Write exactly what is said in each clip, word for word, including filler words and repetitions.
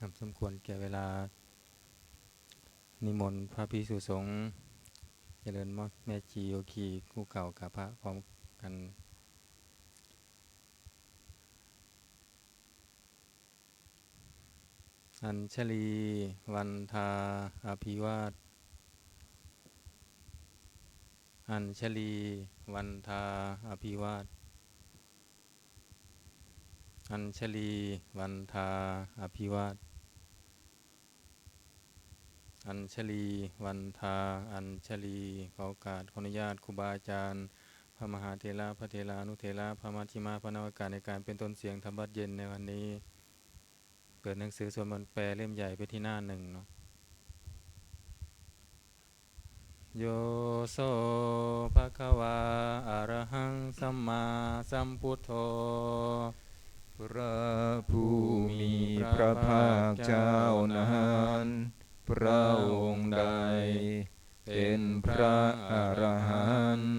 ครับ สมควรแก่เวลา นิมนต์พระภิกษุสงฆ์ เจริญมะ- แม่ชีโยคีคู่เก่ากับพระพร้อมกัน Añjalī vandā abhivād. Añjalī vandā abhivād. Añjalī vandā abhivād. Añjalī vandā añjalī. ขอโอกาส ขออนุญาตครูบาอาจารย์ พระมหาเถระ พระเถรานุเถระ พระมัชฌิมะ พระนวากา ในการเป็นต้นเสียงธรรมวัตรเย็นในวันนี้ เปิดหนังสือสวดมนต์แปลเล่มใหญ่ไปที่หน้าหนึ่งเนาะ Yo so bhagavā arahaṃ sammāsambuddho. พระผู้มีพระภาคเจ้านั้น พระองค์ใดเป็นพระอรหันต์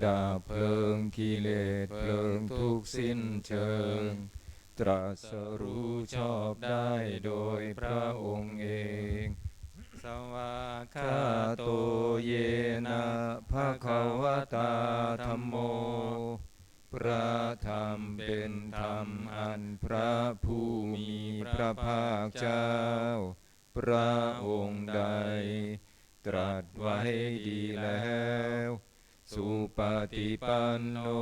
ดับเพลิงกิเลสเพลิงทุกข์สิ้นเชิง ตรัสรู้ชอบได้โดยพระองค์เอง Svākkhāto yena bhagavatā dhammo. พระธรรมเป็นธรรมอันพระผู้มีพระภาคเจ้า พระองค์ใดตรัสไว้ดีแล้ว Supaṭipanno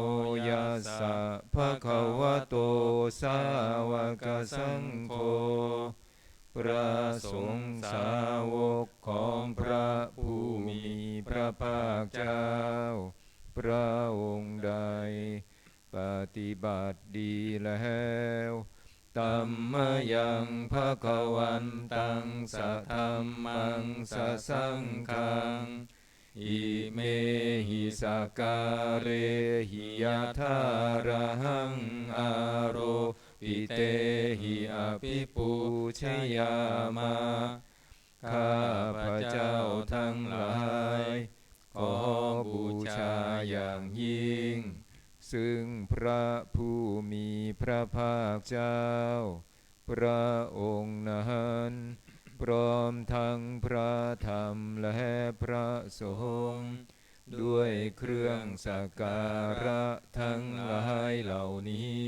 yassa bhagavato sāvakasaṅgho. พระสงฆ์สาวกของพระผู้มีพระภาคเจ้า พระองค์ใดปฏิบัติดีแล้ว Tammayaṃ bhagavantaṃ sadhammaṃ sasaṅghaṃ imehi sakkārehi yathārahaṃ āropitehi abhipūjayāma. ข้าพเจ้าทั้งหลายขอบูชาอย่างยิ่ง ซึ่งพระผู้มีพระภาคเจ้า พระองค์นั้น พร้อมทั้งพระธรรมและพระสงฆ์ ด้วยเครื่องสักการะทั้งหลายเหล่านี้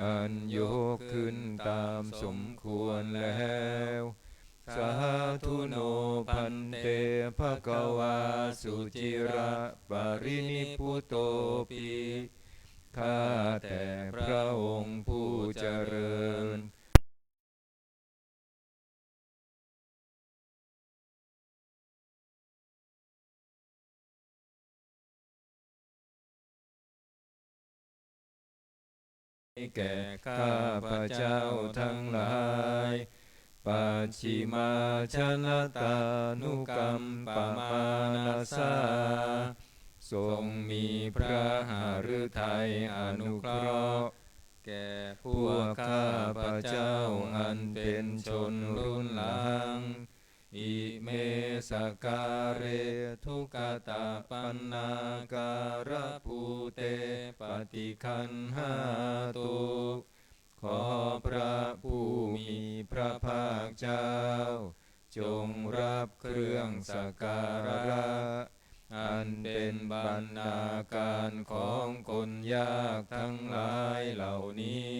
อันยกขึ้นตามสมควรแล้ว Sādhu no bhante bhagavā suciraparinibbutopi. ข้าแต่พระองค์ผู้เจริญ แก่ข้าพเจ้าทั้งหลาย Pacchimājanatānukampamānasā ทรงมีพระหฤทัยอนุเคราะห์ แก่พวกข้าพเจ้าอันเป็นชนรุ่นหลัง Ime sakkāre duggatapaṇṇākārabhūte paṭiggaṇhātu. ขอพระผู้มีพระภาคเจ้า จงรับเครื่องสักการะ อันเป็นบรรณาการของคนยากทั้งหลายเหล่านี้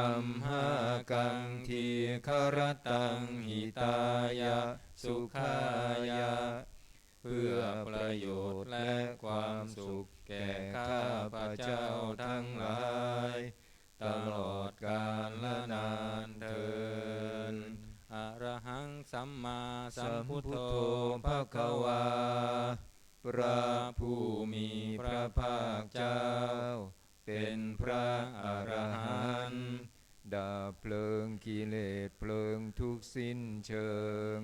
Amhākaṃ dīgharattaṃ hitāya sukhāya เพื่อประโยชน์และความสุขแก่ข้าพเจ้าทั้งหลาย ตลอดกาลนานเทอญ Arahaṃ sammāsambuddho bhagavā พระผู้มีพระภาคเจ้า เป็นพระอรหันต์ ดับเพลิงกิเลสเพลิงทุกข์สิ้นเชิง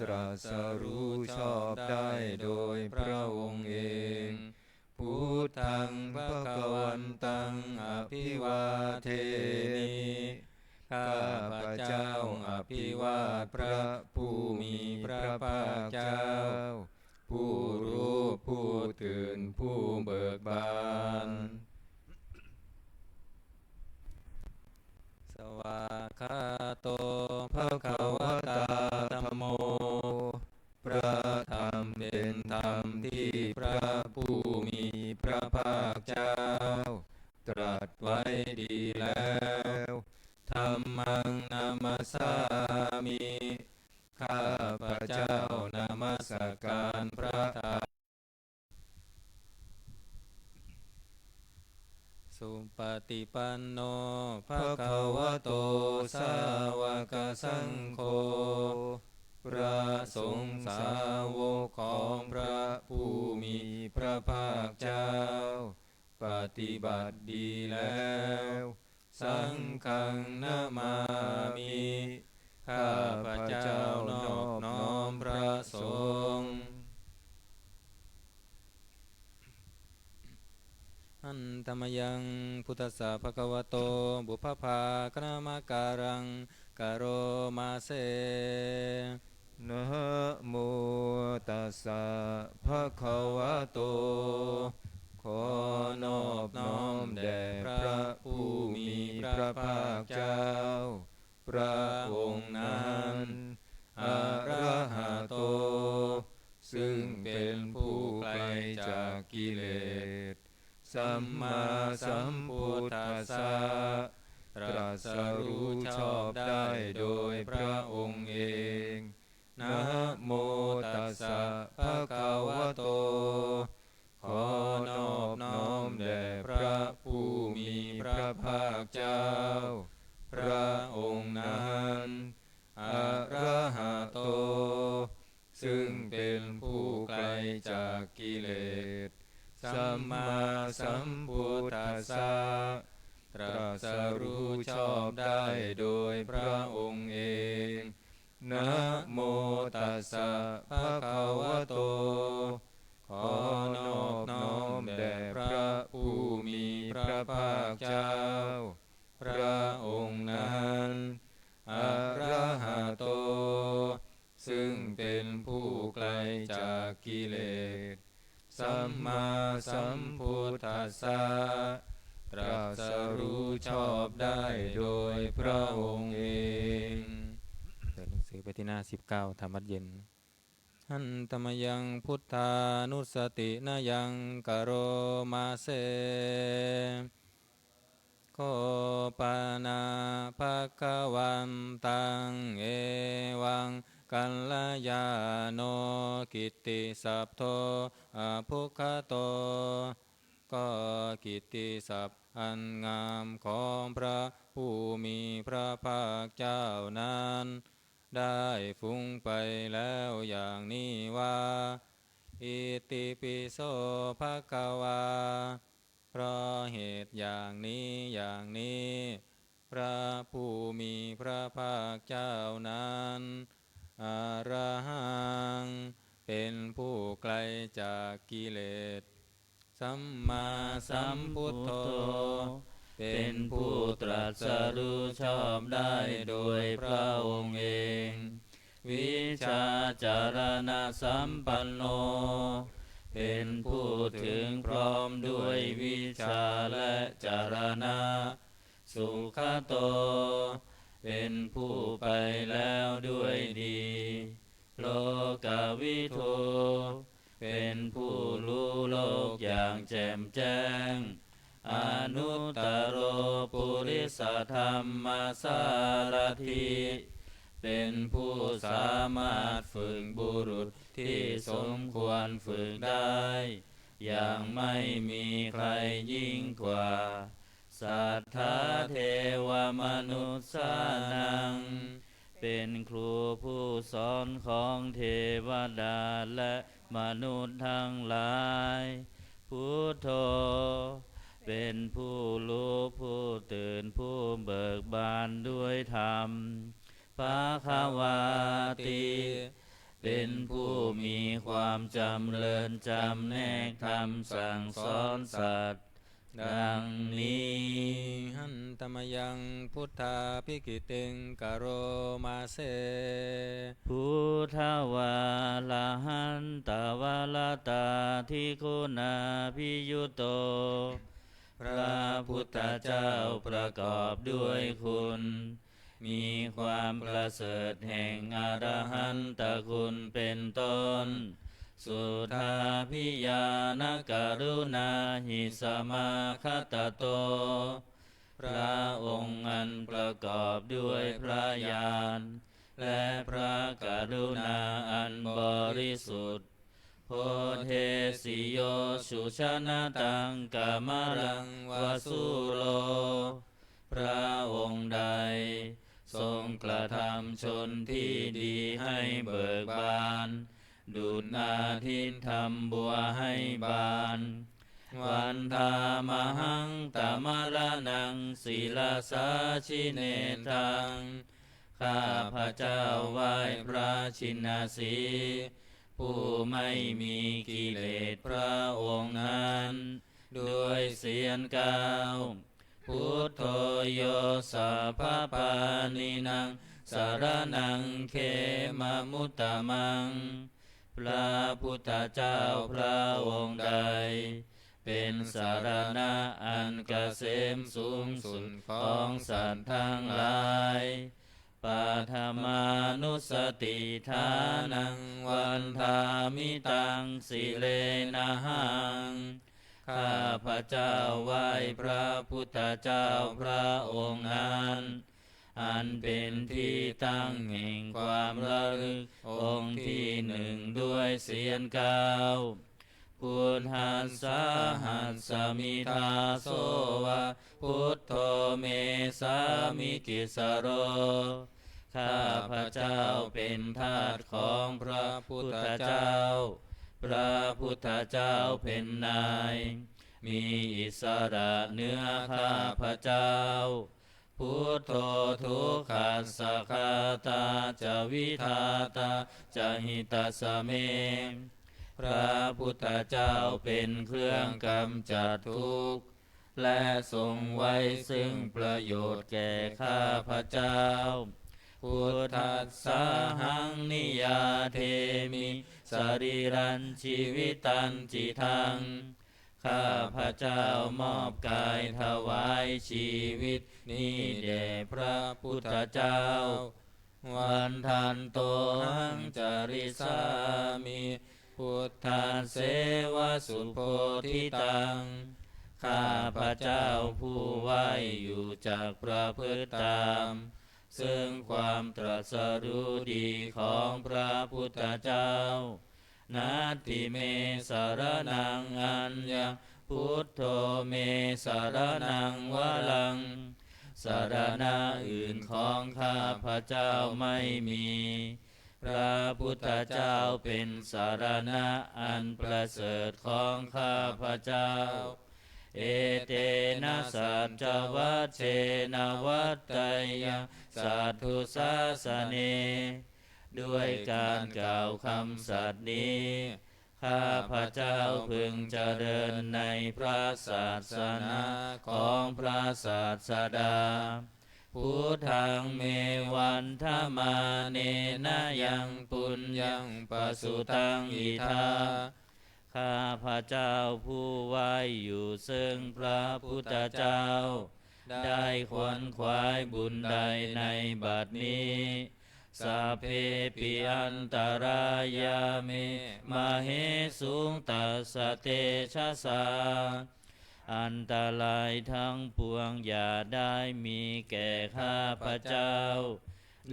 ตรัสรู้ชอบได้โดยพระองค์เอง Buddhaṃ bhagavantaṃ abhivādemi ข้าพเจ้าอภิวาทพระผู้มีพระภาคเจ้า ผู้รู้ผู้ตื่นผู้เบิกบาน สว svākkhāto bhagavatā dhammo. พระธรรมเป็นธรรมที่พระผู้มีพระภาคเจ้าตรัสไว้ดีแล้ว Dhammaṃ namassāmi ข้าพเจ้านมัสการพระธรรม Supaṭipanno bhagavato sāvakasaṅgho พระสงฆ์สาวกของพระผู้มีพระภาคเจ้า ปฏิบัติดีแล้ว Saṅghaṃ namāmi ข้าพเจ้านอบน้อมพระสงฆ์ Handa mayaṃ buddhassa bhagavato pubbabhāganamakāraṃ karoma se. Namo tassa bhagavato ขอนอบน้อมแด่พระผู้มีพระภาคเจ้า พระองค์นั้น arahato ซึ่งเป็นผู้ไกลจากกิเลส sammāsambuddhassa ตรัสรู้ชอบได้โดยพระองค์เอง Namo tassa bhagavato ขอนอบน้อมแด่พระผู้มีพระภาคเจ้า พระองค์นั้น arahato ซึ่งเป็นผู้ไกลจากกิเลส sammāsambuddhassa ตรัสรู้ชอบได้โดยพระองค์เอง Namo tassa bhagavato ขอนอบน้อมแด่พระผู้มีพระภาคเจ้า พระองค์นั้น arahato ซึ่งเป็นผู้ไกลจากกิเลส sammāsambuddhassa ตรัสรู้ชอบได้โดยพระองค์เอง เปิดหนังสือไปที่หน้าสิบเก้า ทำวัดเย็น Handa mayaṃ buddhānussatinayaṃ karoma se. Kho pana bhagavantaṃ evaṃ kalyāṇo kittisaddo abbhuggato. ก็กิตติศัพท์อันงามของพระผู้มีพระภาคเจ้านั้น ได้ฟุ้งไปแล้วอย่างนี้ว่า Itipi so bhagavā เพราะเหตุอย่างนี้อย่างนี้ พระผู้มีพระภาคเจ้านั้น arahaṃ เป็นผู้ไกลจากกิเลส sammāsambuddho เป็นผู้ตรัสรู้ชอบได้โดยพระองค์เอง vijjācaraṇasampanno เป็นผู้ถึงพร้อมด้วยวิชชาและจรณะ sugato เป็นผู้ไปแล้วด้วยดี lokavidū เป็นผู้รู้โลกอย่างแจ่มแจ้ง anuttaro purisadammasārathi เป็นผู้สามารถฝึกบุรุษที่สมควรฝึกได้ อย่างไม่มีใครยิ่งกว่า satthā devamanussānaṃ เป็นครูผู้สอนของเทวดาและมนุษย์ทั้งหลาย buddho เป็นผู้รู้ผู้ตื่นผู้เบิกบานด้วยธรรม bhagavāti เป็นผู้มีความจำเริญจำแนกธรรมสั่งสอนสัตว์ ดังนี้ Handa mayaṃ buddhābhigītiṃ karoma se. Buddhavā arahantavalātādiguṇābhiyutto พระพุทธเจ้าประกอบด้วยคุณ มีความประเสริฐแห่งอรหันตคุณเป็นต้น Suddhābhiñāṇakaruṇāhi samāgatatto พระองค์อันประกอบด้วยพระญาณ และพระกรุณาอันบริสุทธิ์ Bodhesi yo sujanataṃ kamalaṃ va sūro พระองค์ใดทรงกระทำชนที่ดีให้เบิกบาน ดุจอาทิตย์ทำบัวให้บาน Vandāmahaṃ tamaraṇaṃ sirasā jinendaṃ ข้าพเจ้าไหว้พระชินสีห์ ผู้ไม่มีกิเลสพระองค์นั้น ด้วยเสียงกล่าว Buddho yo sabbapāṇīnaṃ saraṇaṃ khemamuttamaṃ พระพุทธเจ้าพระองค์ใด เป็นสรณะอันเกษมสูงสุดของสัตว์ทั้งหลาย Paṭhamānussatiṭṭhānaṃ vandāmi taṃ sirenahaṃ ข้าพเจ้าไหว้พระพุทธเจ้าพระองค์นั้น อันเป็นที่ตั้งแห่งความระลึกองค์ที่หนึ่งด้วยเสียงกล่าว Buddhassāhasmi dāso va buddho me sāmikissaro ข้าพเจ้าเป็นทาสของพระพุทธเจ้า พระพุทธเจ้าเป็นนาย มีอิสระเหนือข้าพเจ้า Buddho dukkhassa ghātā ca vidhātā ca hitassa me พระพุทธเจ้าเป็นเครื่องกำจัดทุกข์ และทรงไว้ซึ่งประโยชน์แก่ข้าพเจ้า Buddhassāhaṃ niyyādemi sarīrañjīvitañcidaṃ ข้าพเจ้ามอบกายถวายชีวิตนี้แด่พระพุทธเจ้า Vandantohaṃ carissāmi buddhasseva subodhitaṃ ข้าพเจ้าผู้ไหว้อยู่จักประพฤติตาม ซึ่งความตรัสรู้ดีของพระพุทธเจ้า Natthi me saraṇaṃ aññaṃ buddho me saraṇaṃ varaṃ สรณะอื่นของข้าพเจ้าไม่มี พระพุทธเจ้าเป็นสรณะอันประเสริฐของข้าพเจ้า Etena saccavajjena vaḍḍheyyaṃ satthu sāsane ด้วยการกล่าวคำสัตย์นี้ ข้าพเจ้าพึงเจริญในพระศาสนาของพระศาสดา Buddhaṃ me vandamānena yaṃ puññaṃ pasutaṃ idha ข้าพเจ้าผู้ไหว้อยู่ซึ่งพระพุทธเจ้า ได้ขวนขวายบุญใดในบัดนี้ Sabbepi antarāyā me māhesuṃ tassa tejasā อันตรายทั้งปวงอย่าได้มีแก่ข้าพเจ้า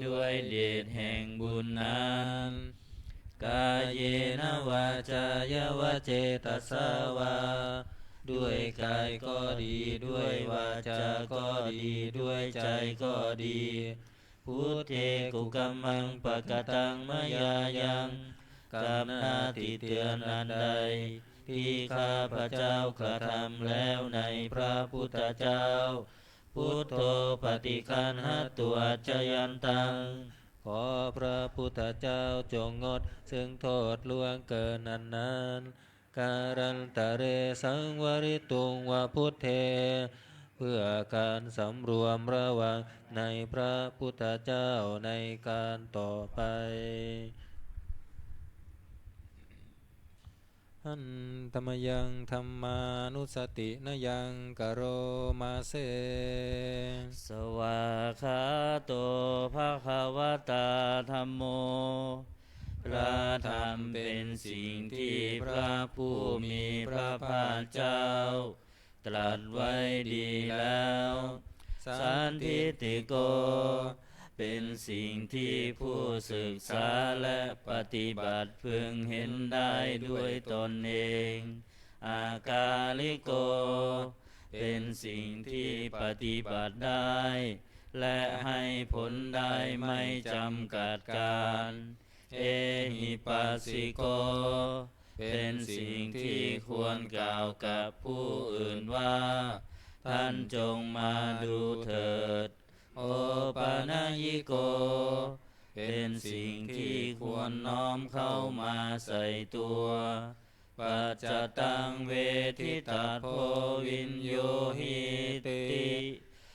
ด้วยเดชแห่งบุญนั้น Kāyena vācāya va cetasā vā ด้วยกายก็ดี ด้วยวาจาก็ดี ด้วยใจก็ดี Buddhe kukammaṃ pakataṃ mayā yaṃ กรรมหน้าที่เตือนอันใด ที่ข้าพเจ้ากระทำแล้วในพระพุทธเจ้า Buddho paṭiggaṇhatu accayantaṃ ขอพระพุทธเจ้าจงงดซึ่งโทษล่วงเกินอันนั้น Kālantare saṃvarituṃ va buddhe เพื่อการสำรวมระวังในพระพุทธเจ้าในการต่อไป Handa mayaṃ dhammānussatinayaṃ karoma se. Svākkhāto bhagavatā dhammo. พระธรรมเป็นสิ่งที่พระผู้มีพระภาคเจ้าตรัสไว้ดีแล้ว Sandiṭṭhiko เป็นสิ่งที่ผู้ศึกษาและปฏิบัติพึงเห็นได้ด้วยตนเอง Akāliko เป็นสิ่งที่ปฏิบัติได้ และให้ผลได้ไม่จำกัดกาล Ehipassiko เป็นสิ่งที่ควรกล่าวกับผู้อื่นว่า ท่านจงมาดูเถิด Opanayiko เป็นสิ่งที่ควรน้อมเข้ามาใส่ตัว Paccattaṃ veditabbo viññūhīti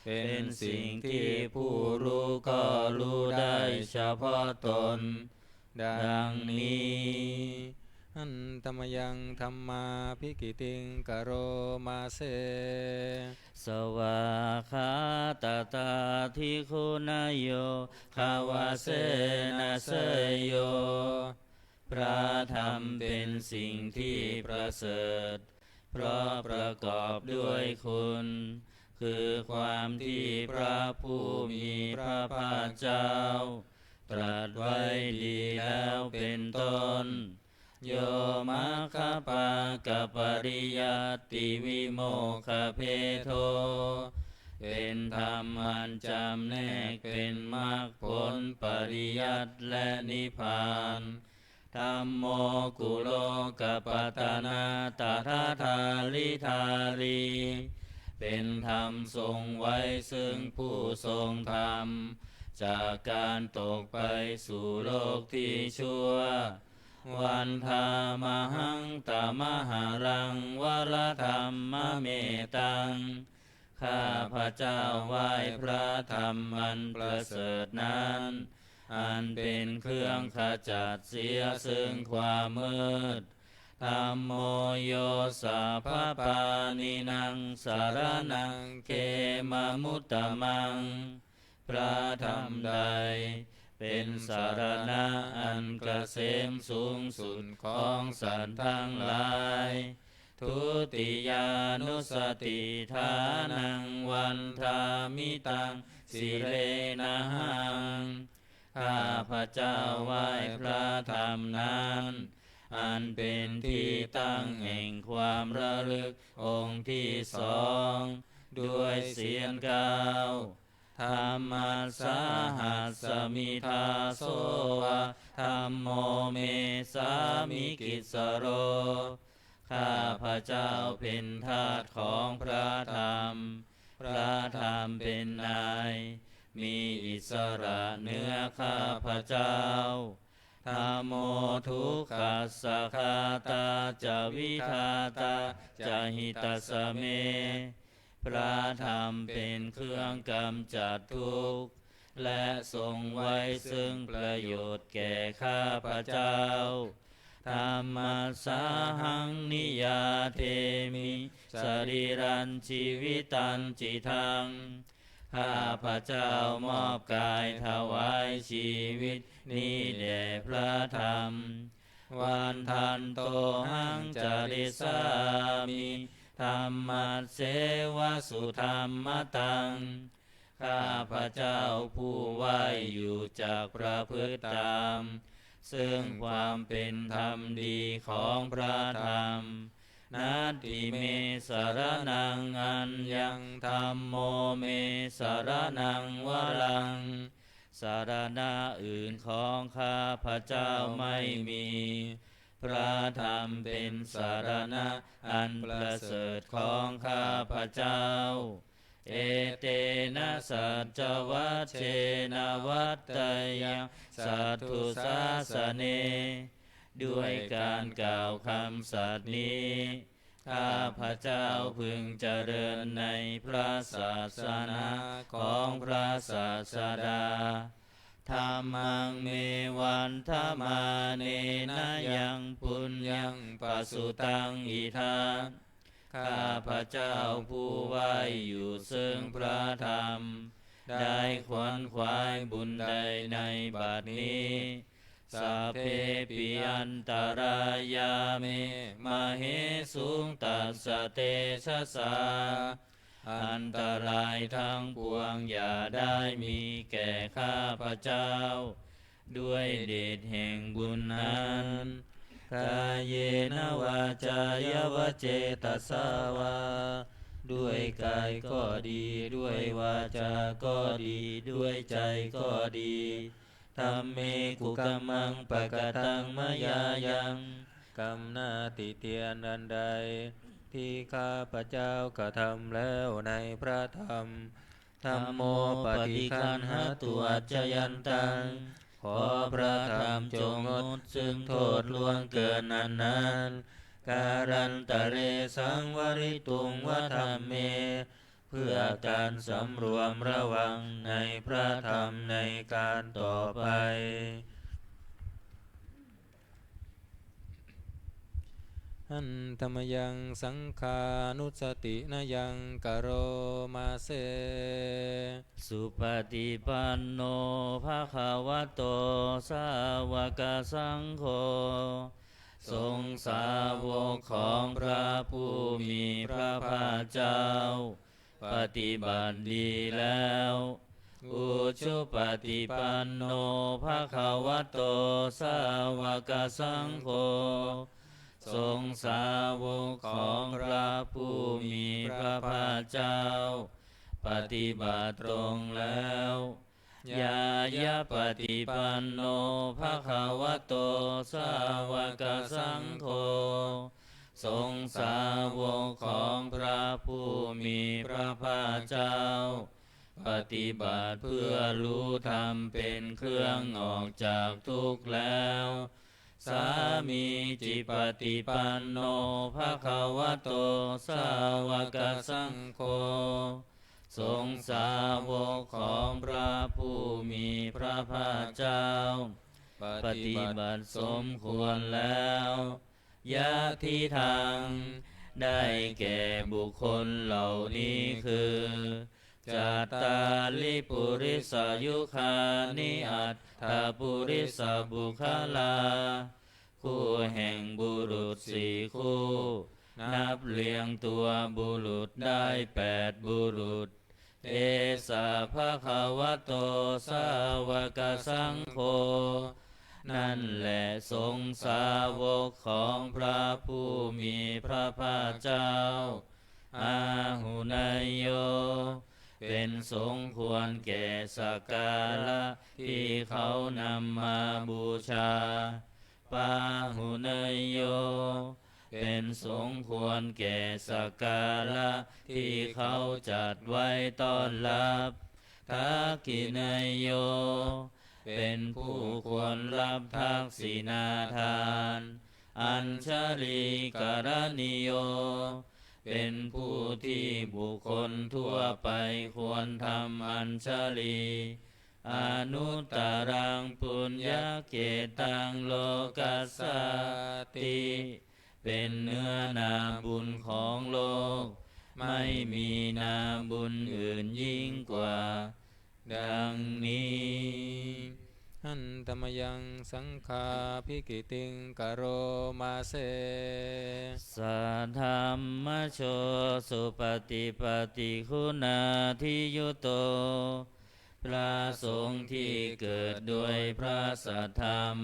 เป็นสิ่งที่ผู้รู้ก็รู้ได้เฉพาะตน ดังนี้ Handa mayaṃ dhammābhigītiṃ karoma se. Svākkhātatādiguṇayogavasena seyyo. พระธรรมเป็นสิ่งที่ประเสริฐ เพราะประกอบด้วยคุณ คือความที่พระผู้มีพระภาคเจ้า ตรัสไว้ดีแล้วเป็นต้น Yo maggapākapariyattivimokkhabhedo เป็นธรรมอันจำแนกเป็นมรรคผลปริยัติและนิพพาน Dhammo kulokapattanā tadadhāridhārī เป็นธรรมทรงไว้ซึ่งผู้ทรงธรรม จากการตกไปสู่โลกที่ชั่ว Vandāmahaṃ tamaharaṃ varadhammametaṃ ข้าพเจ้าไหว้พระธรรมอันประเสริฐนั้น อันเป็นเครื่องขจัดเสียซึ่งความมืด Dhammo yo sabbapāṇīnaṃ saraṇaṃ khemamuttamaṃ พระธรรมใดเป็นสรณะอันเกษมสูงสุดของสัตว์ทั้งหลาย Dutiyānussatiṭṭhānaṃ vandāmi taṃ sirenahaṃ ข้าพเจ้าไหว้พระธรรมนั้น อันเป็นที่ตั้งแห่งความระลึกองค์ที่สอง ด้วยเสียงกล่าว Dhammassāhasmi dāso va dhammo me sāmikissaro ข้าพเจ้าเป็นทาสของพระธรรม พระธรรมเป็นนาย มีอิสระเหนือข้าพเจ้า Dhammo dukkhassa ghātā ca vidhātā ca hitassa me พระธรรมเป็นเครื่องกำจัดทุกข์ และทรงไว้ซึ่งประโยชน์แก่ข้าพเจ้า Dhammassāhaṃ niyyādemi sarīrañjīvitañcidaṃ ข้าพเจ้ามอบกายถวายชีวิตนี้แด่พระธรรม Vandantohaṃ carissāmi dhammasseva sudhammataṃ ข้าพเจ้าผู้ไหว้อยู่จักประพฤติตาม ซึ่งความเป็นธรรมดีของพระธรรม Natthi me saraṇaṃ aññaṃ dhammo me saraṇaṃ varaṃ สรณะอื่นของข้าพเจ้าไม่มี พระธรรมเป็นสรณะอันประเสริฐของข้าพเจ้า Etena saccavajjena vaḍḍheyyaṃ satthu sāsane ด้วยการกล่าวคำสัตย์นี้ ข้าพเจ้าพึงเจริญในพระศาสนาของพระศาสดา Dhammaṃ me vandamānena yaṃ puññaṃ pasutaṃ idha. ข้าพเจ้าผู้ไหว้อยู่ซึ่งพระธรรม ได้ขวนขวายบุญใดในบัดนี้ Sabbepi antarāyā me māhesuṃ tassa tejasā. อันตรายทั้งปวงอย่าได้มีแก่ข้าพเจ้า ด้วยเดชแห่งบุญนั้น Kāyena vācāya va cetasā vā. ด้วยกายก็ดี ด้วยวาจาก็ดี ด้วยใจก็ดี Dhamme kukammaṃ pakataṃ mayā yaṃ. กรรมหน้าติเตียนอันใด ที่ข้าพเจ้ากระทำแล้วในพระธรรม Dhammo paṭiggaṇhatu accayantaṃ. ขอพระธรรมจงงดซึ่งโทษล่วงเกินอันนั้น Kālantare saṃvarituṃ va dhamme. เพื่อการสำรวมระวังในพระธรรมในการต่อไป Handa mayaṃ saṅghānussatinayaṃ karoma se. Supaṭipanno bhagavato sāvakasaṅgho. สงฆ์สาวกของพระผู้มีพระภาคเจ้า ปฏิบัติดีแล้ว Ujupaṭipanno bhagavato sāvakasaṅgho. สงฆ์สาวกของพระผู้มีพระภาคเจ้า ปฏิบัติตรงแล้ว Ñāyapaṭipanno bhagavato sāvakasaṅgho. สงฆ์สาวกของพระผู้มีพระภาคเจ้า ปฏิบัติเพื่อรู้ธรรมเป็นเครื่องออกจากทุกข์แล้ว Sāmīcipaṭipanno bhagavato sāvakasaṅgho. สงฆ์สาวกของพระผู้มีพระภาคเจ้า ปฏิบัติสมควรแล้ว Yadidaṃ ได้แก่บุคคลเหล่านี้คือ Cattāri purisayugāni aṭṭha purisapuggalā. คู่แห่งบุรุษสี่คู่ นับเรียงตัวบุรุษได้แปดบุรุษ Esa bhagavato sāvakasaṅgho. นั่นแหละสงฆ์สาวกของพระผู้มีพระภาคเจ้า Āhuneyyo เป็นสงฆ์ควรแก่สักการะที่เขานำมาบูชา Pāhuneyyo เป็นสงฆ์ควรแก่สักการะที่เขาจัดไว้ต้อนรับ Dakkhiṇeyyo เป็นผู้ควรรับทักษิณาทาน Añjalikaraṇīyo เป็นผู้ที่บุคคลทั่วไปควรทำอัญชลี Anuttaraṃ puññakkhettaṃ lokassāti. เป็นเนื้อนาบุญของโลก ไม่มีนาบุญอื่นยิ่งกว่า ดังนี้ Handa mayaṃ saṅghābhigītiṃ karoma se. Saddhammajo supaṭipattiguṇādiyutto. พระสงฆ์ที่เกิดด้วยพระสัทธรรม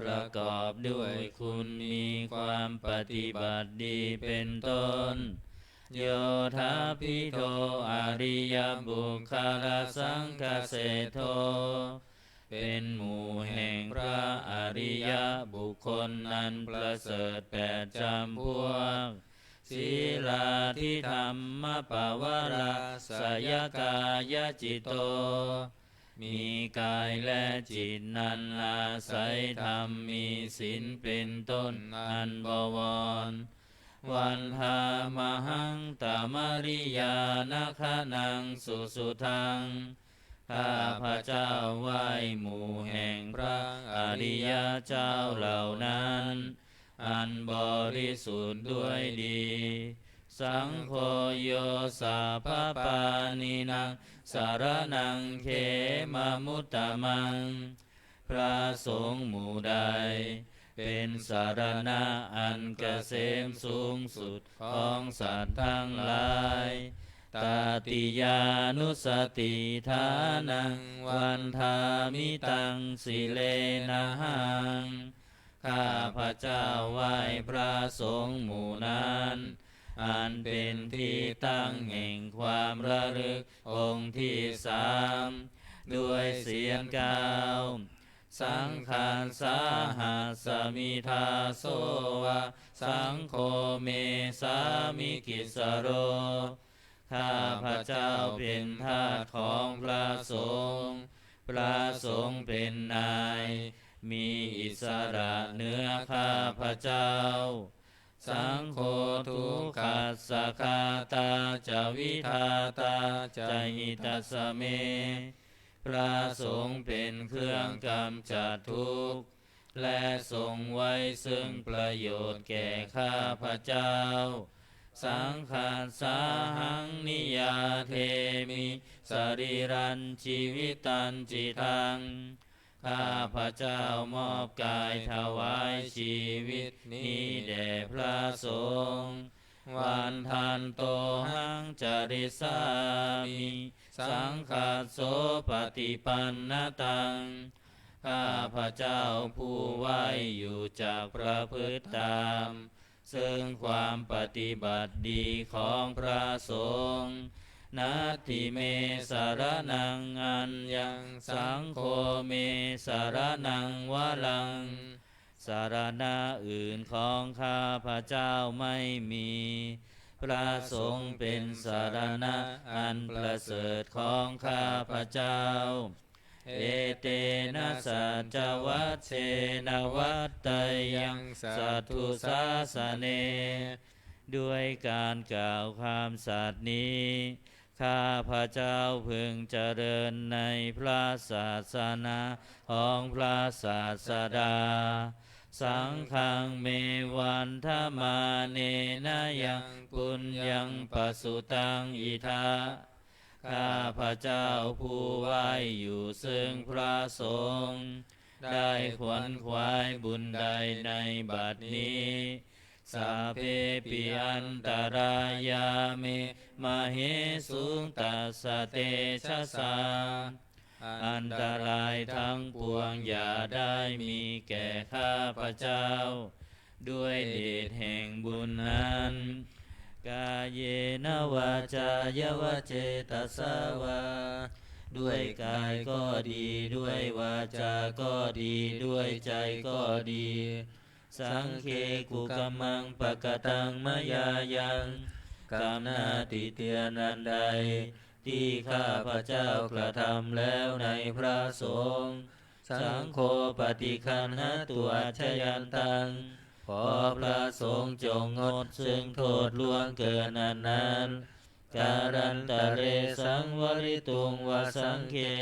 ประกอบด้วยคุณมีความปฏิบัติดีเป็นต้น Yodapīṇo ariyapuggalasaṅghaseṭṭho. เป็นหมู่แห่งพระอริยบุคคลอันประเสริฐแปดจำพวก Sīlādidhammapavarāsayakāyacitto. มีกายและจิตนั้นอาศัยธรรมมีศีลเป็นต้นอันบวร Vandāmahaṃ tamariyāna gaṇaṃ susuddhaṃ. ข้าพเจ้าไหว้หมู่แห่งพระอริยเจ้าเหล่านั้น อันบริสุทธิ์ด้วยดี Saṅgho yo sabbapāṇīnaṃ saraṇaṃ khemamuttamaṃ. พระสงฆ์หมู่ใด เป็นสรณะอันเกษมสูงสุดของสัตว์ทั้งหลาย Tatiyānussatiṭṭhānaṃ vandāmi taṃ sirenahaṃ. ข้าพเจ้าไหว้พระสงฆ์หมู่นั้น อันเป็นที่ตั้งแห่งความระลึกองค์ที่สาม ด้วยเสียงกล่าว Saṅghasāhasmi dāso va, saṅgho me sāmikissaro. ข้าพเจ้าเป็นทาสของพระสงฆ์ พระสงฆ์เป็นนาย มีอิสระเหนือข้าพเจ้า Saṅgho dukkhassa ghātā ca vidhātā ca hitassa me. พระสงฆ์เป็นเครื่องกำจัดทุกข์ และทรงไว้ซึ่งประโยชน์แก่ข้าพเจ้า Saṅghassāhaṃ niyyādemi sarīrañjīvitañcidaṃ. ข้าพเจ้ามอบกายถวายชีวิตนี้แด่พระสงฆ์ Vandantohaṃ carissāmi saṅghassopaṭipannataṃ. ข้าพเจ้าผู้ไหว้อยู่จักประพฤติตาม ซึ่งความปฏิบัติดีของพระสงฆ์ Natthi me saraṇaṃ aññaṃ, saṅgho me saraṇaṃ varaṃ. สรณะอื่นของข้าพเจ้าไม่มี พระสงฆ์เป็นสรณะอันประเสริฐของข้าพเจ้า Etena saccavajjena vaḍḍheyyaṃ satthu sāsane. ด้วยการกล่าวคำสัตย์นี้ ข้าพเจ้าพึงเจริญในพระศาสนาของพระศาสดา Saṅghaṃ me vandamānena yaṃ puññaṃ pasutaṃ idha. ข้าพเจ้าผู้ไหว้อยู่ซึ่งพระสงฆ์ ได้ขวนขวายบุญใดในบัดนี้ Sabbepi antarāyā me māhesuṃ tassa tejasā. อันตรายทั้งปวงอย่าได้มีแก่ข้าพเจ้า ด้วยเดชแห่งบุญนั้น Kāyena vācāya va cetasā vā. ด้วยกายก็ดี ด้วยวาจาก็ดี ด้วยใจก็ดี Saṅghe kukammaṃ pakataṃ mayā yaṃ. กรรมนาฏเตียนอันใด ที่ข้าพเจ้ากระทำแล้วในพระสงฆ์ Saṅgho paṭiggaṇhatu accayantaṃ. ขอพระสงฆ์จงงดซึ่งโทษล่วงเกินอันนั้น Kālantare saṃvarituṃ va saṅghe.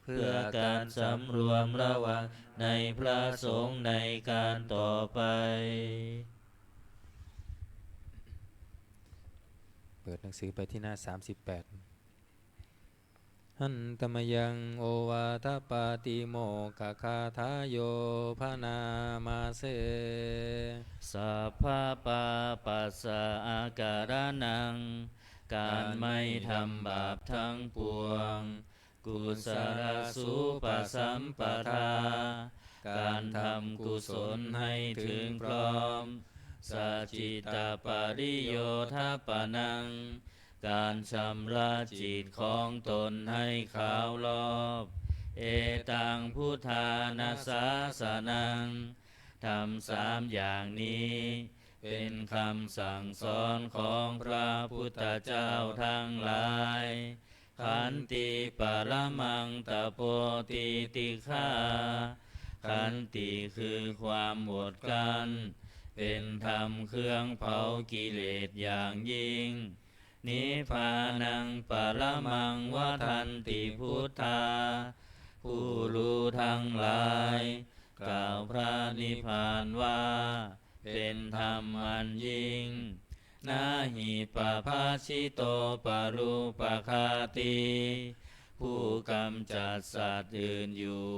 เพื่อการสำรวมระวังในพระสงฆ์ในการต่อไป เปิดหนังสือไปที่หน้า สามสิบแปด Handa mayaṃ ovādapāṭimokkhaṃ gāthāyo bhaṇāma se. Sabbapāpassa akaraṇaṃ. การไม่ทำบาปทั้งปวง Kusalasu pasampadā. การทำกุศลให้ถึงพร้อม Sacittapariyodhapanaṃ. การชำระจิตของตนให้ขาวรอบ Etaṃ buddhāna sāsanaṃ. ธรรมสามอย่างนี้ เป็นคำสั่งสอนของพระพุทธเจ้าทั้งหลาย Khanti paramaṃ tapo titikkhā. ขันติคือความอดกลั้น เป็นธรรมเครื่องเผากิเลสอย่างยิ่ง Nibbānaṃ paramaṃ vadanti buddhā. ผู้รู้ทั้งหลายกล่าวพระนิพพานว่า เป็นธรรมอันยิ่ง Na hi pabbajito parūpaghātī. ผู้กำจัดสัตว์อื่นอยู่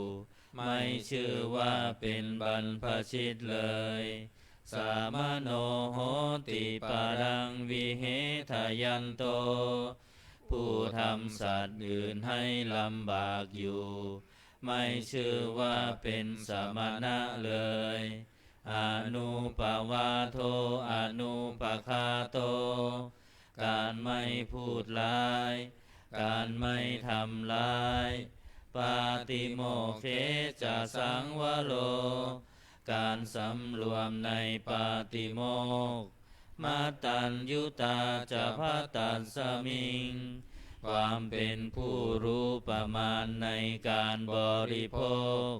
ไม่ชื่อว่าเป็นบรรพชิตเลย Samano hoti paraṃ vihetayanto. ผู้ทำสัตว์อื่นให้ลำบากอยู่ ไม่ชื่อว่าเป็นสมณะเลย Anūpavādo anūpaghāto. การไม่พูดร้าย การไม่ทำร้าย Pātimokkhena saṃvaro. การสำรวมในปาติโมกข์ Mattaññutā ca bhattasmiṃ. ความเป็นผู้รู้ประมาณในการบริโภค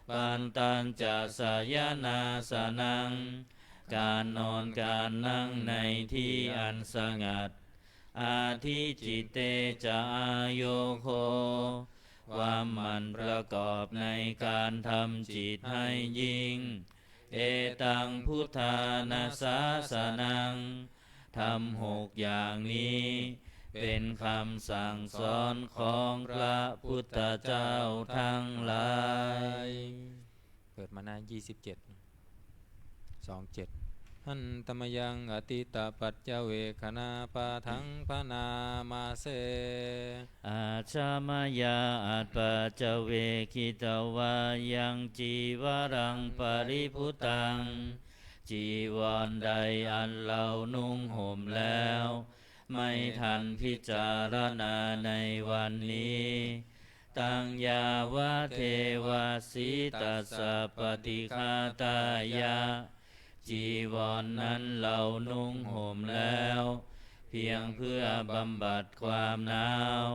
Pantañca sayanāsanaṃ. การนอนการนั่งในที่อันสงัด Adhicitte ca āyogo. ความหมั่นประกอบในการทำจิตให้ยิ่ง Etaṃ buddhāna sāsanaṃ. ธรรมหกอย่างนี้ เป็นคำสั่งสอนของพระพุทธเจ้าทั้งหลาย เปิดมาหน้ายี่สิบเจ็ด สองเจ็ด Handa mayaṃ atītapaccavekkhaṇapāṭhaṃ bhaṇāma se. Ajja mayā apaccavekkhitvā yaṃ cīvaraṃ paribhuttaṃ. จีวรใดอันเรานุ่งห่มแล้ว ไม่ทันพิจารณาในวันนี้ Taṃ yāvadeva sītassa paṭighātāya. จีวรนั้นเรานุ่งห่มแล้ว เพียงเพื่อบำบัดความหนาว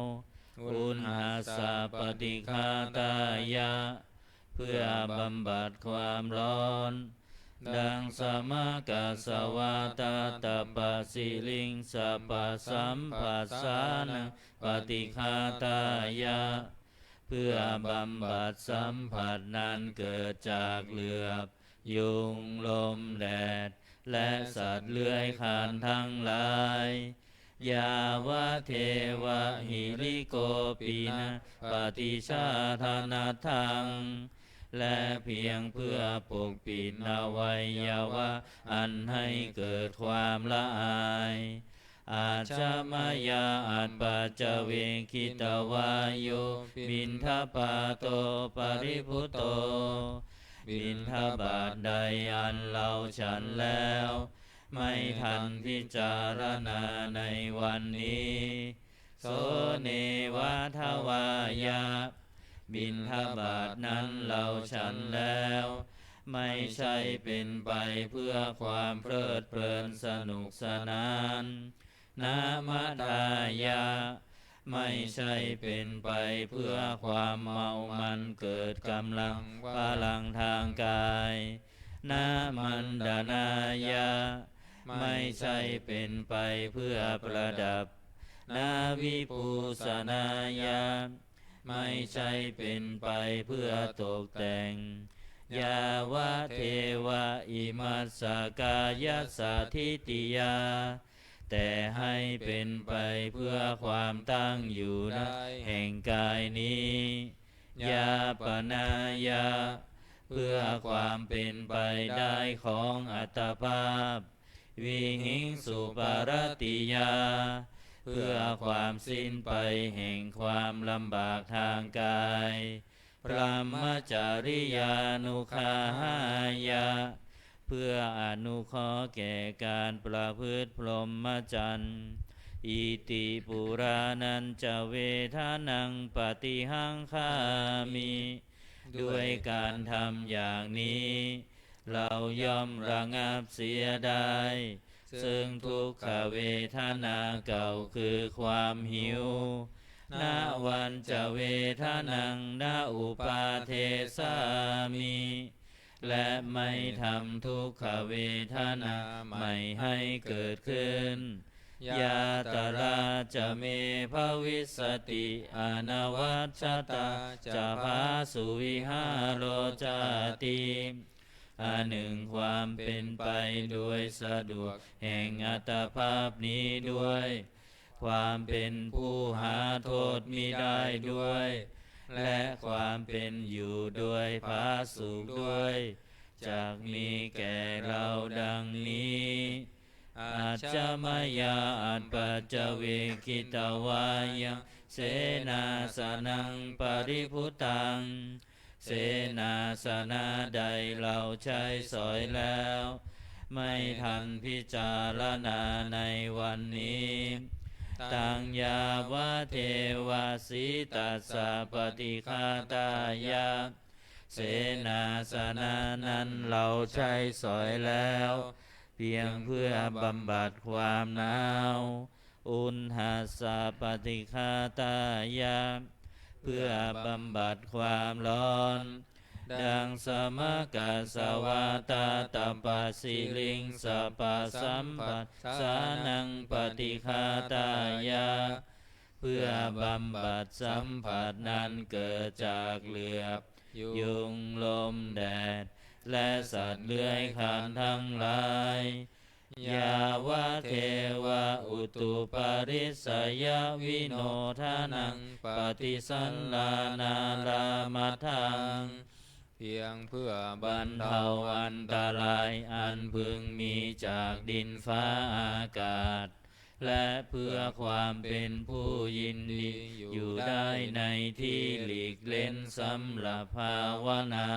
Uṇhassa paṭighātāya. เพื่อบำบัดความร้อน Daṃsamakasavātātapasiriṃsa pasamphassānaṃ paṭighātāya. เพื่อบำบัดสัมผัสนั้นเกิดจากเหลือบ ยุง ลม แดด และสัตว์เลื้อยคลานทั้งหลาย Yāvadeva hirikopinapaṭicchādanatthaṃ. และเพียงเพื่อปกปิดอวัยวะอันให้เกิดความละอาย Ajja mayā apaccavekkhitvā yo piṇḍapāto paribhutto. บิณฑบาตใดอันเราฉันแล้ว ไม่ทันพิจารณาในวันนี้ So neva davāya. บิณฑบาตนั้นเราฉันแล้ว ไม่ใช่เป็นไปเพื่อความเพลิดเพลินสนุกสนาน Na madāya. ไม่ใช่เป็นไปเพื่อความเมามันเกิดกำลังพลังทางกาย Na maṇḍanāya. ไม่ใช่เป็นไปเพื่อประดับ Na vibhūsanāya. ไม่ใช่เป็นไปเพื่อตกแต่ง Yāvadeva imassa kāyassa ṭhitiyā. แต่ให้เป็นไปเพื่อความตั้งอยู่ได้แห่งกายนี้ Yāpanāya. เพื่อความเป็นไปได้ของอัตภาพ Vihiṃsuparatiyā. เพื่อความสิ้นไปแห่งความลำบากทางกาย Brahmacariyānuggahāya. เพื่ออนุเคราะห์แก่การประพฤติพรหมจรรย์ Iti purāṇañca vedanaṃ paṭihaṅkhāmi. ด้วยการทำอย่างนี้ เราย่อมระงับเสียได้ ซึ่งทุกขเวทนาเก่าคือความหิว Navañca vedanaṃ na uppādessāmi. และไม่ทำทุกขเวทนาใหม่ให้เกิดขึ้น Yātrā ca me bhavissati anavajjatā ca phāsuvihāro cāti. อันหนึ่งความเป็นไปโดยสะดวกแห่งอัตภาพนี้ด้วย ความเป็นผู้หาโทษมิได้ด้วย และความเป็นอยู่โดยผาสุกด้วย จักมีแก่เราดังนี้ Ajjhamāyā apaccavekkhitvā yaṃ senāsanaṃ paribhuttaṃ. เสนาสนะใดเราใช้สอยแล้ว ไม่ทันพิจารณาในวันนี้ Taṃ yāvadeva sītassa paṭighātāya. เสนาสนะนั้นเราใช้สอยแล้ว เพียงเพื่อบำบัดความหนาว Uṇhassa paṭighātāya. เพื่อบำบัดความร้อน Daṃsamakasavātātapasiriṃsapasamphassānaṃ paṭighātāya. เพื่อบำบัดสัมผัสนั้นเกิดจากเหลือบ ยุง ลม แดด และสัตว์เลื้อยคลานทั้งหลาย Yāvadeva utuparissayavinodanaṃ paṭisallānārāmatthaṃ. เพียงเพื่อบรรเทาอันตรายอันพึงมีจากดินฟ้าอากาศ และเพื่อความเป็นผู้ยินดีอยู่ได้ในที่หลีกเล่นสำหรับภาวนา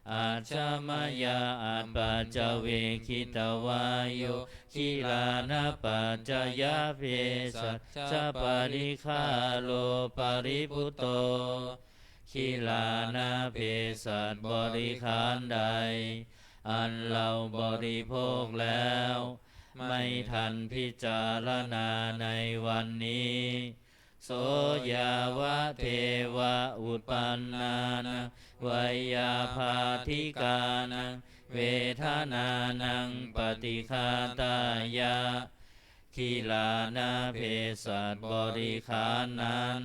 Ajjhamāyā apaccavekkhitvā yo gilānapaccayabhesajjaparikkhāro paribhutto. กิลานะเภสัชบริขารใด อันเราบริโภคแล้ว ไม่ทันพิจารณาในวันนี้ So yāvadeva uppannānaṃ veyyābādhikānaṃ vedanānaṃ paṭighātāya. กิลานะเภสัชบริขารนั้น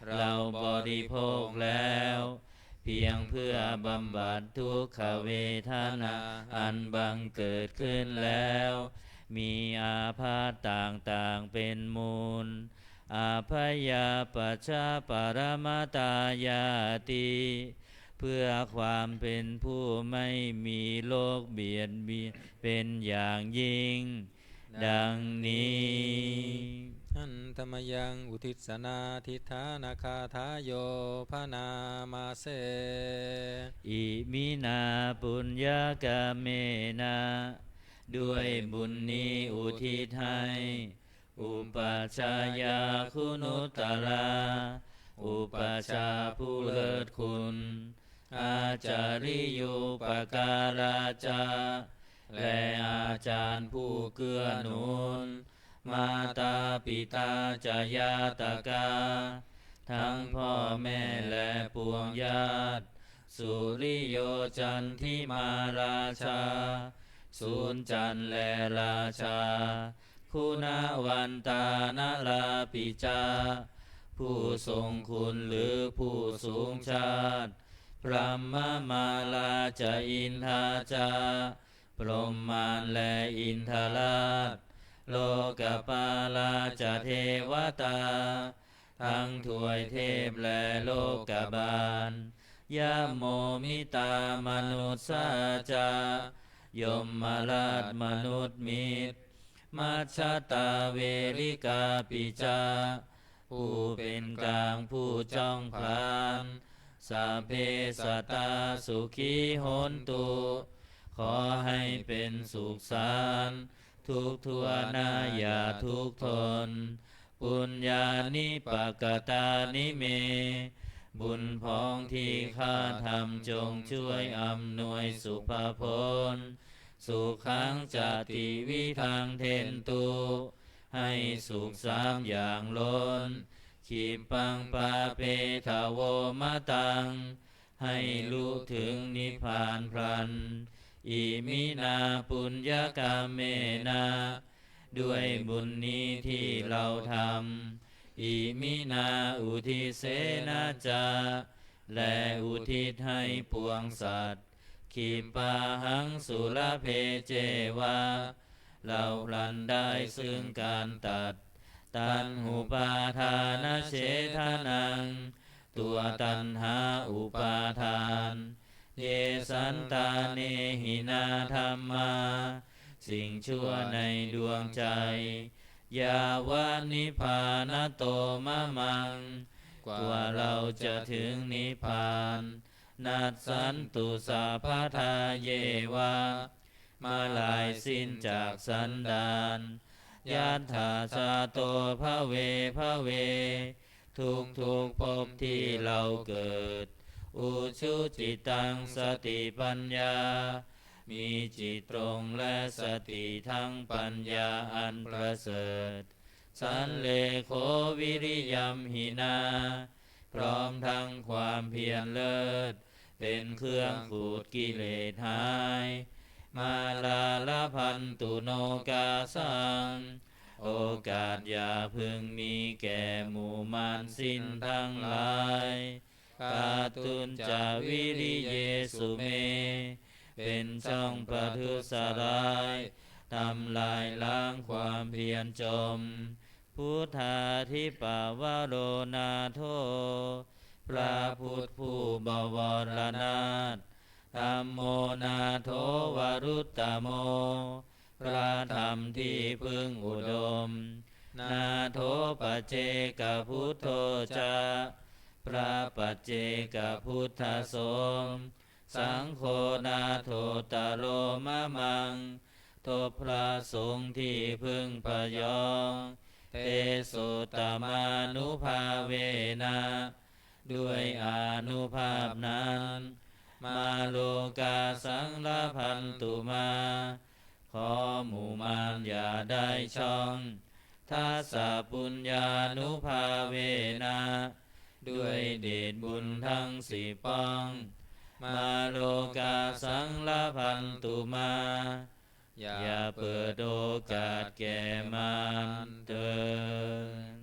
เราบริโภคแล้ว เพียงเพื่อบำบัดทุกขเวทนาอันบังเกิดขึ้นแล้ว มีอาพาธต่างๆเป็นมูล Abhayapajjhaparamatāyāti. เพื่อความเป็นผู้ไม่มีโรคเบียดเบียนเป็นอย่างยิ่ง ดังนี้ Handa mayaṃ uddissanādhiṭṭhānagāthāyo bhaṇāma se. Iminā puññakammena. ด้วยบุญนี้อุทิศให้ Upajjhāyā guṇuttarā. อุปัชฌาย์ผู้เลิศคุณ Ācariyūpakārā ca. และอาจารย์ผู้เกื้อหนุน Mātā pitā ca ñātakā. ทั้งพ่อแม่และปวงญาติ Suriyo candimā rājā. สุริจันทร์และราชา Guṇavantā narāpi ca. ผู้ทรงคุณหรือผู้สูงชาติ Brahmamārā ca indā ca. พรหมมารและอินทราช Lokapālā ca devatā. ทั้งทวยเทพและโลกบาล Yamo mittā manussā ca. ยมราชมนุษย์มิตร Majjhattā verikāpi ca. ผู้เป็นกลางผู้จ้องผลาญ Sabbe sattā sukhī hontu. ขอให้เป็นสุขสันต์ ทุกทั่วหน้าอย่าทุกข์ทน Puññāni pakatāni me. บุญพ้องที่ข้าทำจงช่วยอำนวยสุภผล Sukhañca tividhaṃ dentu. ให้สุขสามอย่างล้น Khippaṃ pāpetha vomataṃ. ให้ลุถึงนิพพานพลัน Iminā puññakammena. ด้วยบุญนี้ที่เราทำ iminā uddisena ca และอุทิศให้ปวงสัตว์ khippāhaṃ sulabhe ceva เราพลันได้ซึ่งการตัด taṇhupādānachedanaṃ ตัวตัณหาอุปาทาน ye santāne hinā dhammā สิ่งชั่วในดวงใจ yāva nibbānato mamaṃ กว่าเราจะถึงนิพพาน nassantu sabbadā yeva เมื่อลายสิ้นจากสันดาน yattha jāto bhave bhave ทุกๆภพที่เราเกิด ujucittaṃ satipaññā มีจิตตรงและสติทั้งปัญญาอันประเสริฐ sallekho viriyamhinā พร้อมทั้งความเพียรเลิศ เป็นเครื่องขูดกิเลสหาย mārā labhantu nokāsaṃ โอกาสอย่าพึงมีแก่หมู่มารสิ้นทั้งหลาย kātuñca viriyesu me เป็นช่องประทุษร้าย ทำลายล้างความเพียรจม buddhādhipavaro nātho พระพุทธผู้บวรนาถ dhammo nātho varuttamo พระธรรมที่พึ่งอุดม nātho paccekabuddho ca พระปัจเจกพุทธสงฆ์ saṅgho nāthottaro mamaṃ ทบพระสงฆ์ที่พึ่งพยอง tesottamānubhāvena ด้วยอานุภาพนั้น mārokāsaṃ labhantu mā ขอหมู่มารอย่าได้ช่อง dassapuññānubhāvena ด้วยเดชบุญทั้งสิบป้อง mārokāsaṃ labhantu mā อย่าเปิดโอกาสแก่มารเถิด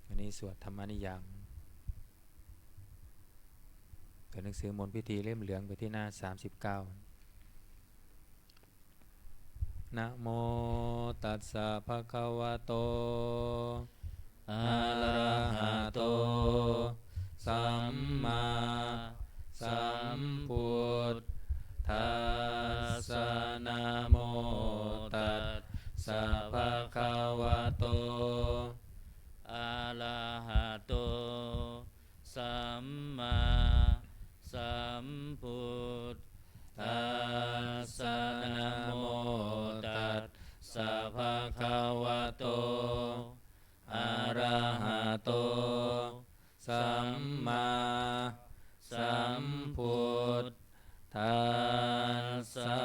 วันนี้สวดธรรมนิยาม เปิดหนังสือมนต์พิธีเล่มเหลืองไปที่หน้าสามสิบเก้า Namo tassa bhagavato arahato sammāsambuddhassa. Namo tassa bhagavato arahato sammāsambuddhassa. Namo tassa bhagavato arahato sammāsambuddhassa.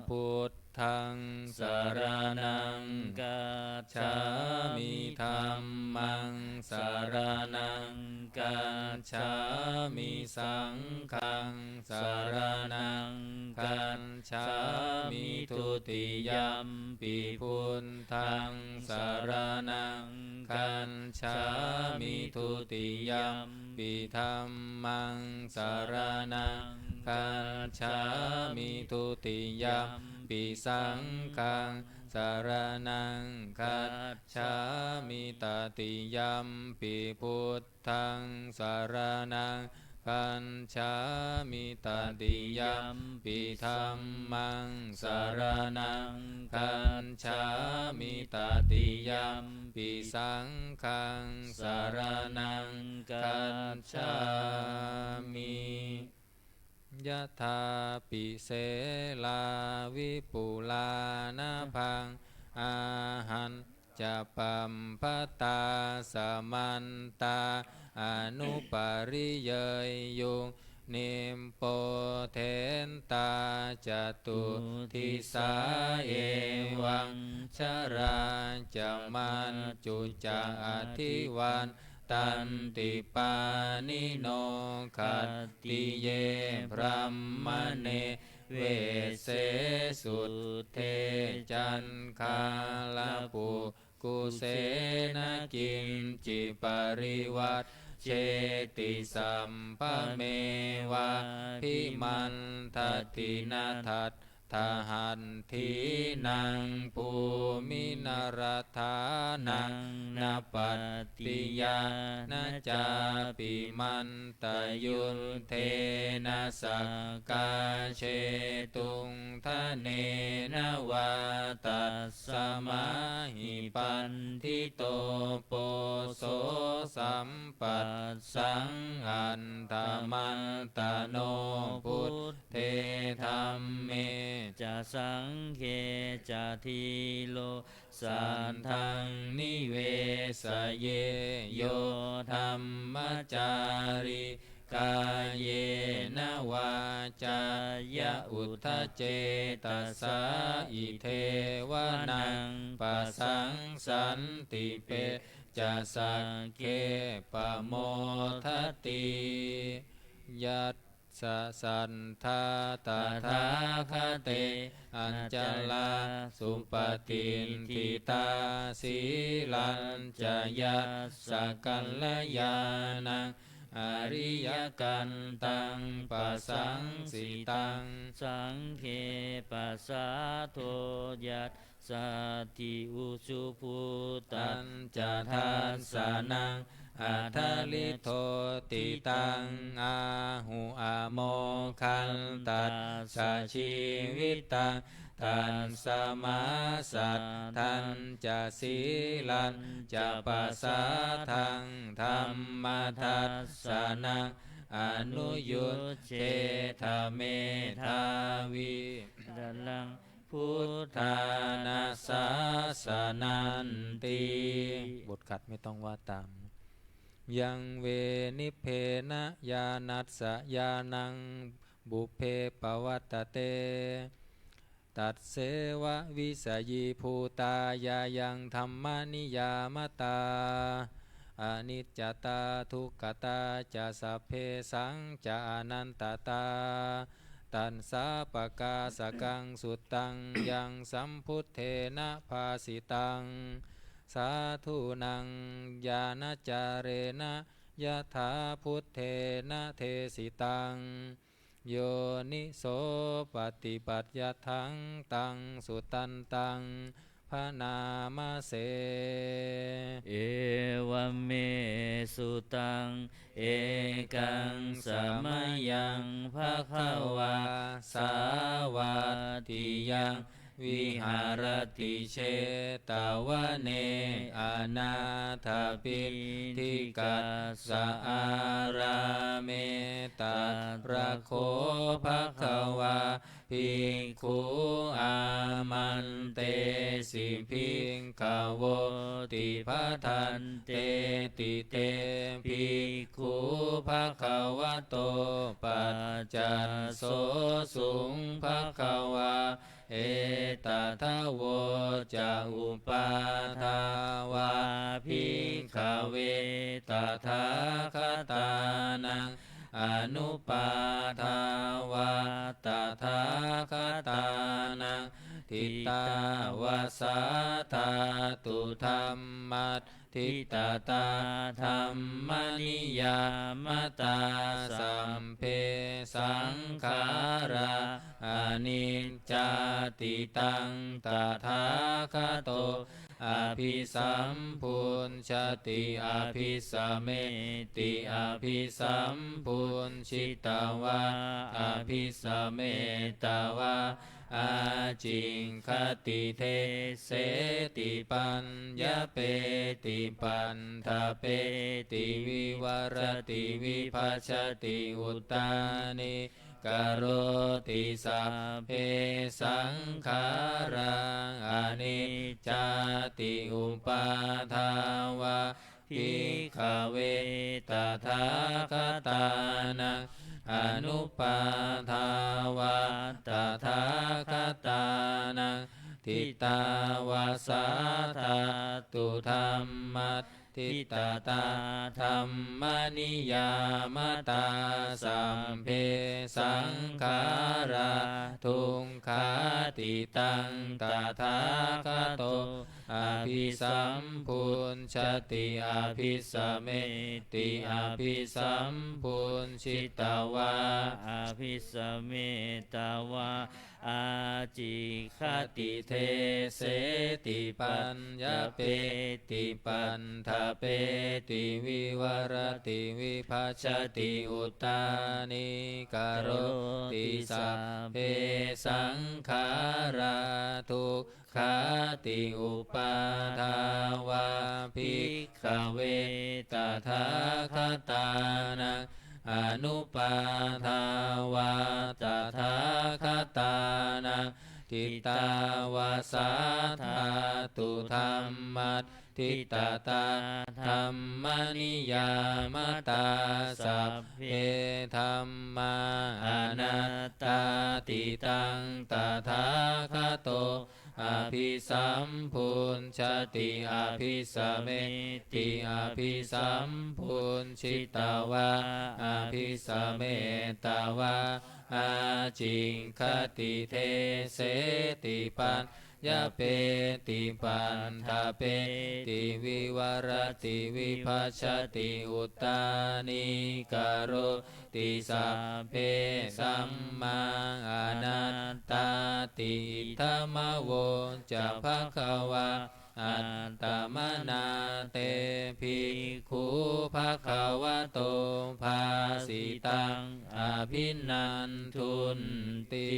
Buddhaṃ saraṇaṃ gacchāmi. Dhammaṃ saraṇaṃ gacchāmi. Saṅghaṃ saraṇaṃ gacchāmi. Dutiyampi buddhaṃ saraṇaṃ gacchāmi. Dutiyampi dhammaṃ saraṇaṃ gacchāmi. Dutiyampi saṅghaṃ saraṇaṃ gacchāmi. Tatiyampi buddhaṃ saraṇaṃ gacchāmi. Tatiyampi dhammaṃ saraṇaṃ gacchāmi. Tatiyampi saṅghaṃ saraṇaṃ gacchāmi. Yathā hi sīlā vipulā nabhaṃ, āhañca pabbataṃ samantā anupariyeyyuṃ, nibbothentā catuddisā evaṃ, jarā ca maccunca adhivattanti pāṇino. Khattiye brāhmaṇe vesse suddhe caṅkhārapukkuse na kiñci parivajjeti sabbamevābhimantati. Na tattha hatthīnaṃ bhūminarathānaṃ na pattiyā na cāpi mantayuddhena sakkā jetuṃ dhanena vā. Tasmā hi paṇḍito poso sampassaṃ attamantano buddhe dhamme ca saṅghe ca dhīro saddhaṃ nivesaye. Yo dhammacārī kāyena vācāya uda cetasā idheva naṃ pasaṃsanti pe ca sagge pamodati. Yassa saddhā tathāgate acalā supatiṭṭhitā sīlacca yassa kalyāṇaṃ ariyakantaṃ pasaṃsitam saṅghe pasādo yassa atthi ujubhūtañca dassanaṃ adaliddoti taṃ āhu amogantassa jīvitaṃ. Tasmā saddhañca sīlañca pasādaṃ dhammadassanaṃ anuyujjheda medhāvī taraṃ buddhāna sāsananti. บทขัดไม่ต้องว่าตาม Yaṃ ve nibbena ñāṇassa ñāṇaṃ pubbe pavaṭṭate, tasseva visayībhūtā ñāyaṃ dhammaniyāmatā, aniccatā dukkhatā ca sabbesañca anattatā, taṃsapākāsakaṃ suttaṃ yaṃ sambuddhena bhāsitaṃ, sādhūnaṃ ñāṇācarena yathā buddhena desitaṃ, yoniso paṭipayyattaṃ taṃ sudantaṃ bhaṇāma se. Evaṃ me sutaṃ. Ekaṃ samayaṃ bhagavā sāvatthiyaṃ viharati jetavane anāthapiṇḍikassa ārāme. Tatra kho bhagavā bhikkhū āmantesi bhikkhavoti. Bhadanteti te bhikkhū bhagavato paccassosuṃ. Bhagavā etadavoca: Uppādā vā bhikkhave tathāgatānaṃ anuppādā vā tathāgatānaṃ, ṭhitāva sā dhātu dhammaṭṭhitatā dhammaniyāmatā, sabbe saṅkhārā aniccāti. Taṃ tathāgato abhisambujjhati abhisameti, abhisambujjhitvā abhisametvā ācikkhati deseti paññapeti paṭṭhapeti vivarati vibhajati uttānī karoti. Sabbe saṅkhārā aniccāti. Uppādā vā bhikkhave tathāgatānaṃ anuppādā vā tathāgatānaṃ, ṭhitāva sā dhātu dhammaṭṭhi ṭhitatā dhammaniyāmatā sabbe saṅkhārā dukkhāti. Taṃ tathāgato abhisambujjhati abhisameti, abhisambujjhitvā abhisametvā ācikkhati deseti paññapeti paṭṭhapeti vivarati vibhajati uttānīkaroti. Sabbe saṅkhārā dukkhāti. Uppādā vā bhikkhave tathāgatānaṃ anuppādā vā tathāgatānaṃ ṭhitāva sā dhātu dhammaṭṭhitatā dhammaniyāmatā sabbe dhammā anattāti. Taṃ tathāgato abhisambujjhati abhisameti, abhisambujjhitvā abhisametvā ācikkhati deseti paññapeti paṭṭhapeti vivarati vibhajati uttānīkaro ti. Sabbe dhammā anattāti. Idamavoca bhagavā. Attamanā te bhikkhū bhagavato bhāsitaṃ abhinandunti.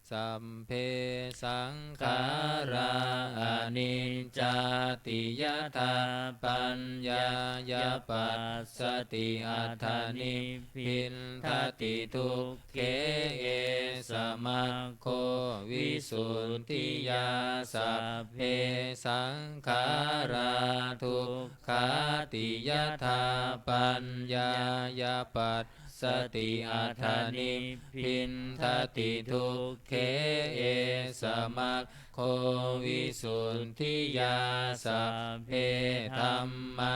Sabbe saṅkhārā aniccāti. Yadā paññāya passati aṭṭha nibbindati dukkhe, esa maggo visuddhiyā. Sabbe saṅkhārā dukkhāti. Yadā paññāya passati aṭṭha nibbindati dukkhe, esa maggo visuddhiyā. Sabbe dhammā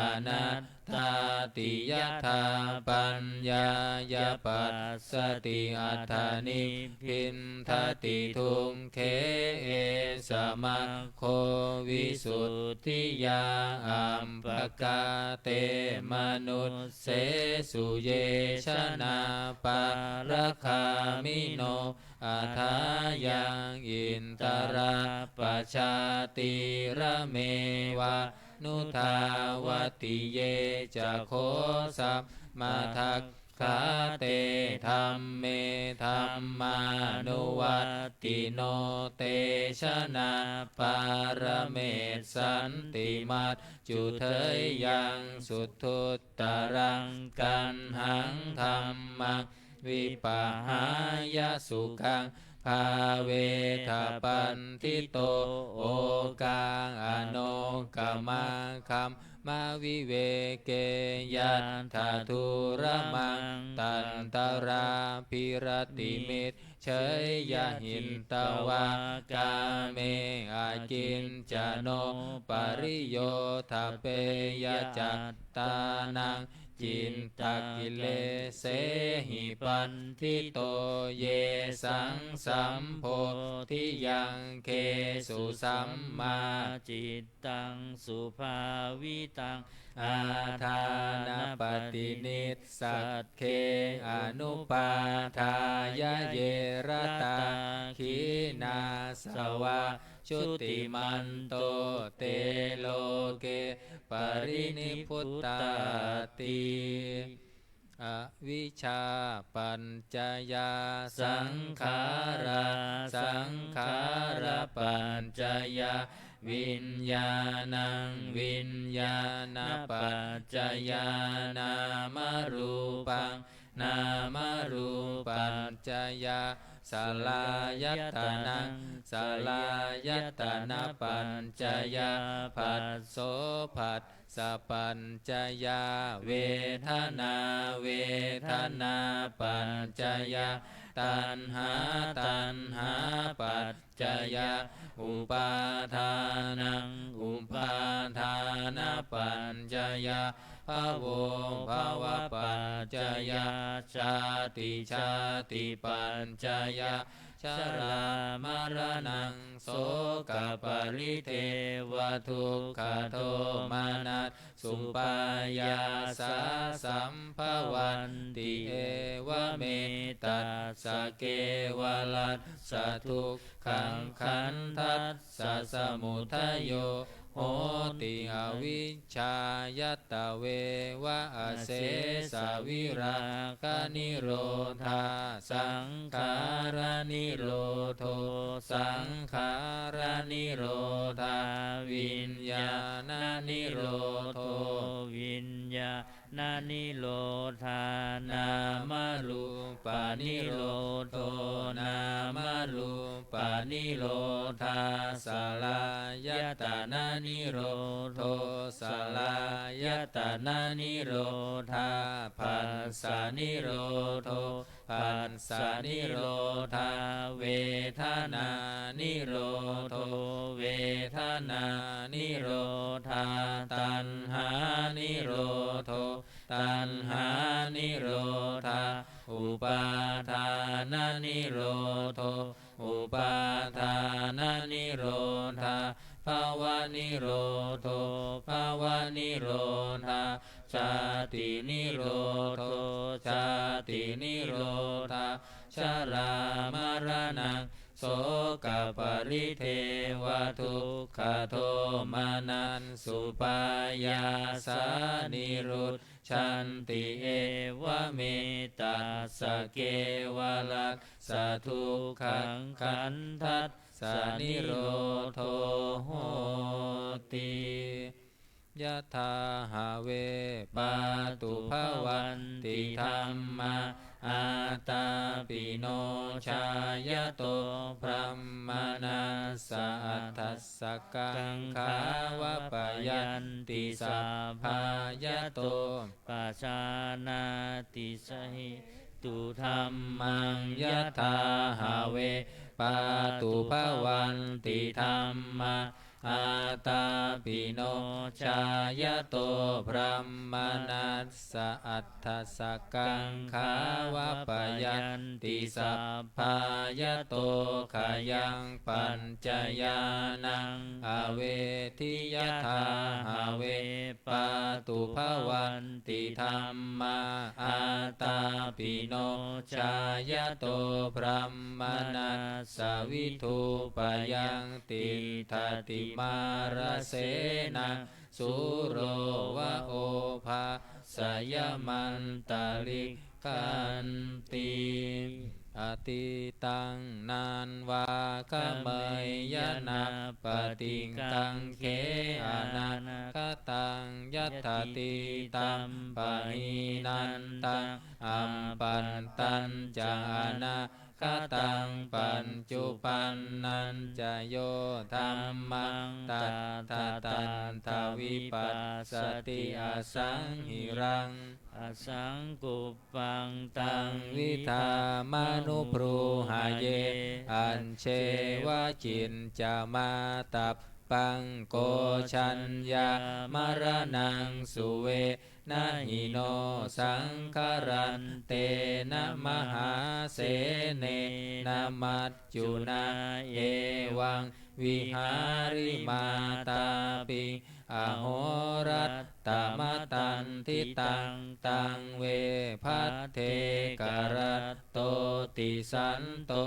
anattāti. Yadā paññāya passati aṭṭha nibbindati dukkhe, esa maggo visuddhiyā. Appakā te manussesu ye janā pāragāmino athāyaṃ indarapajātīramevanuddāvati. Ye ca kho sammadak khā te dhamme dhammānuvattino, te janā pāramessanti majjhu theyyaṃ sudduttaraṃ. Kaṇhaṃ dhammaṃ vipahāya sukhaṃ bhāvetha paṇḍito, okā anokam ma viveke yattha dūramaṃ. Tantarābhirattimiccheyya, hitvā kāme akiñcano pariyodapeyya. Cattānaṃ cittakileshehi paṇḍito, yesaṃ sambodhiyaṅgesu sammā cit taṃ subhāvitaṃ ādānapaṭinissagge anupādāya, ye ratā khīṇāsavā jutimanto, te loke parinibbutati. Avijjāpaccayā saṅkhārā, saṅkhārapaccayā viññāṇaṃ, viññāṇapaccayā nāmarūpaṃ, nāmarūpaccayā saḷāyatanaṃ, saḷāyatanapaccayā phasso, phat sapaccayā vedanā, vedanāpaccayā taṇhā, taṇhāpaccayā upādānaṃ, upādānapaccayā bhavo, bhavapaccayā jāti, jātipaccayā jarāmaraṇaṃ sokaparidevadukkhadomanassupāyāsā sambhavanti. Evametassa kevalassa dukkhakkhandhassa samudayo hoti, avijjāyatveva asesavirāganirodhā saṅkhāranirodho, saṅkhāranirodhā viññāṇanirodho, viññā- ṇanirodhā nāmarūpanirodho, nāmarūpanirodhā saḷāyatananirodho, saḷāyatananirodhā phassanirodho, phassanirodhā vedanānirodho, vedanānirodhā taṇhānirodho, taṇhānirodhā upādānanirodho, upādānanirodhā bhavanirodho, bhavanirodhā jātinirodho, jātinirodhā jarāmaraṇaṃ sokaparidevadukkhadomanassupāyāsā nirujjhanti. Evametassa kevalassa dukkhakkhandhassa nirodho hoti. Yathā have pātubhavanti dhammā ātāpino jāyato brāhmaṇassa addhassa kaṅkhā vappayanti sabbā yato pajānāti. Sahetu dhammaṃ yathā have pātubhavanti dhammā ātāpino jāyato brāhmaṇassa addhassa kaṅkhā vappayanti sabbā yato khayaṃ pañcayānaṃ avedi. Yathā have pātubhavanti dhammā ātāpino jāyato brāhmaṇassa vidhūpayaṃ tiṭṭhati mārasenaṃ sūro va obhāsayamantalikkanti. Atītaṃ nānvāgameyya nappaṭikaṅkhe anāgataṃ. Yadatītampahīnantaṃ appattañca anāgataṃ paccuppannañca yo dhammaṃ tattha tattha vipassati asaṃhiraṃ asaṅkuppaṃ taṃ vidhāmanubrūhaye. Ajjeva kiñca mātappaṃ ko jaññā maraṇaṃ suve, na hi no saṅgarantena mahāsenena maccunā. Evaṃ vihārimātāpiṃ ahorattamatanditaṃ taṃ ve bhaddekaratto tisanto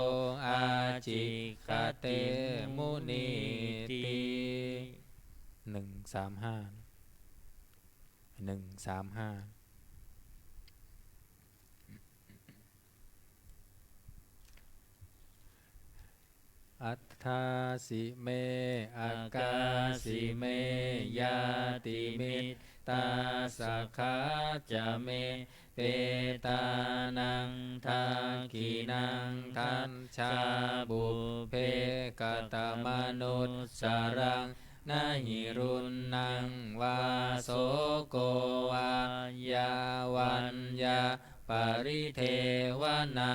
ācikkhate munīti. หนึ่งสามห้า หนึ่งสามห้า Attāsi me akāsi me ñātimittā sakhā ca me petānaṃ dakkhiṇaṃ dajjā pubbe katamanussaraṃ. Na hi ruṇṇaṃ vā soko vā yā vaññā paridevanā.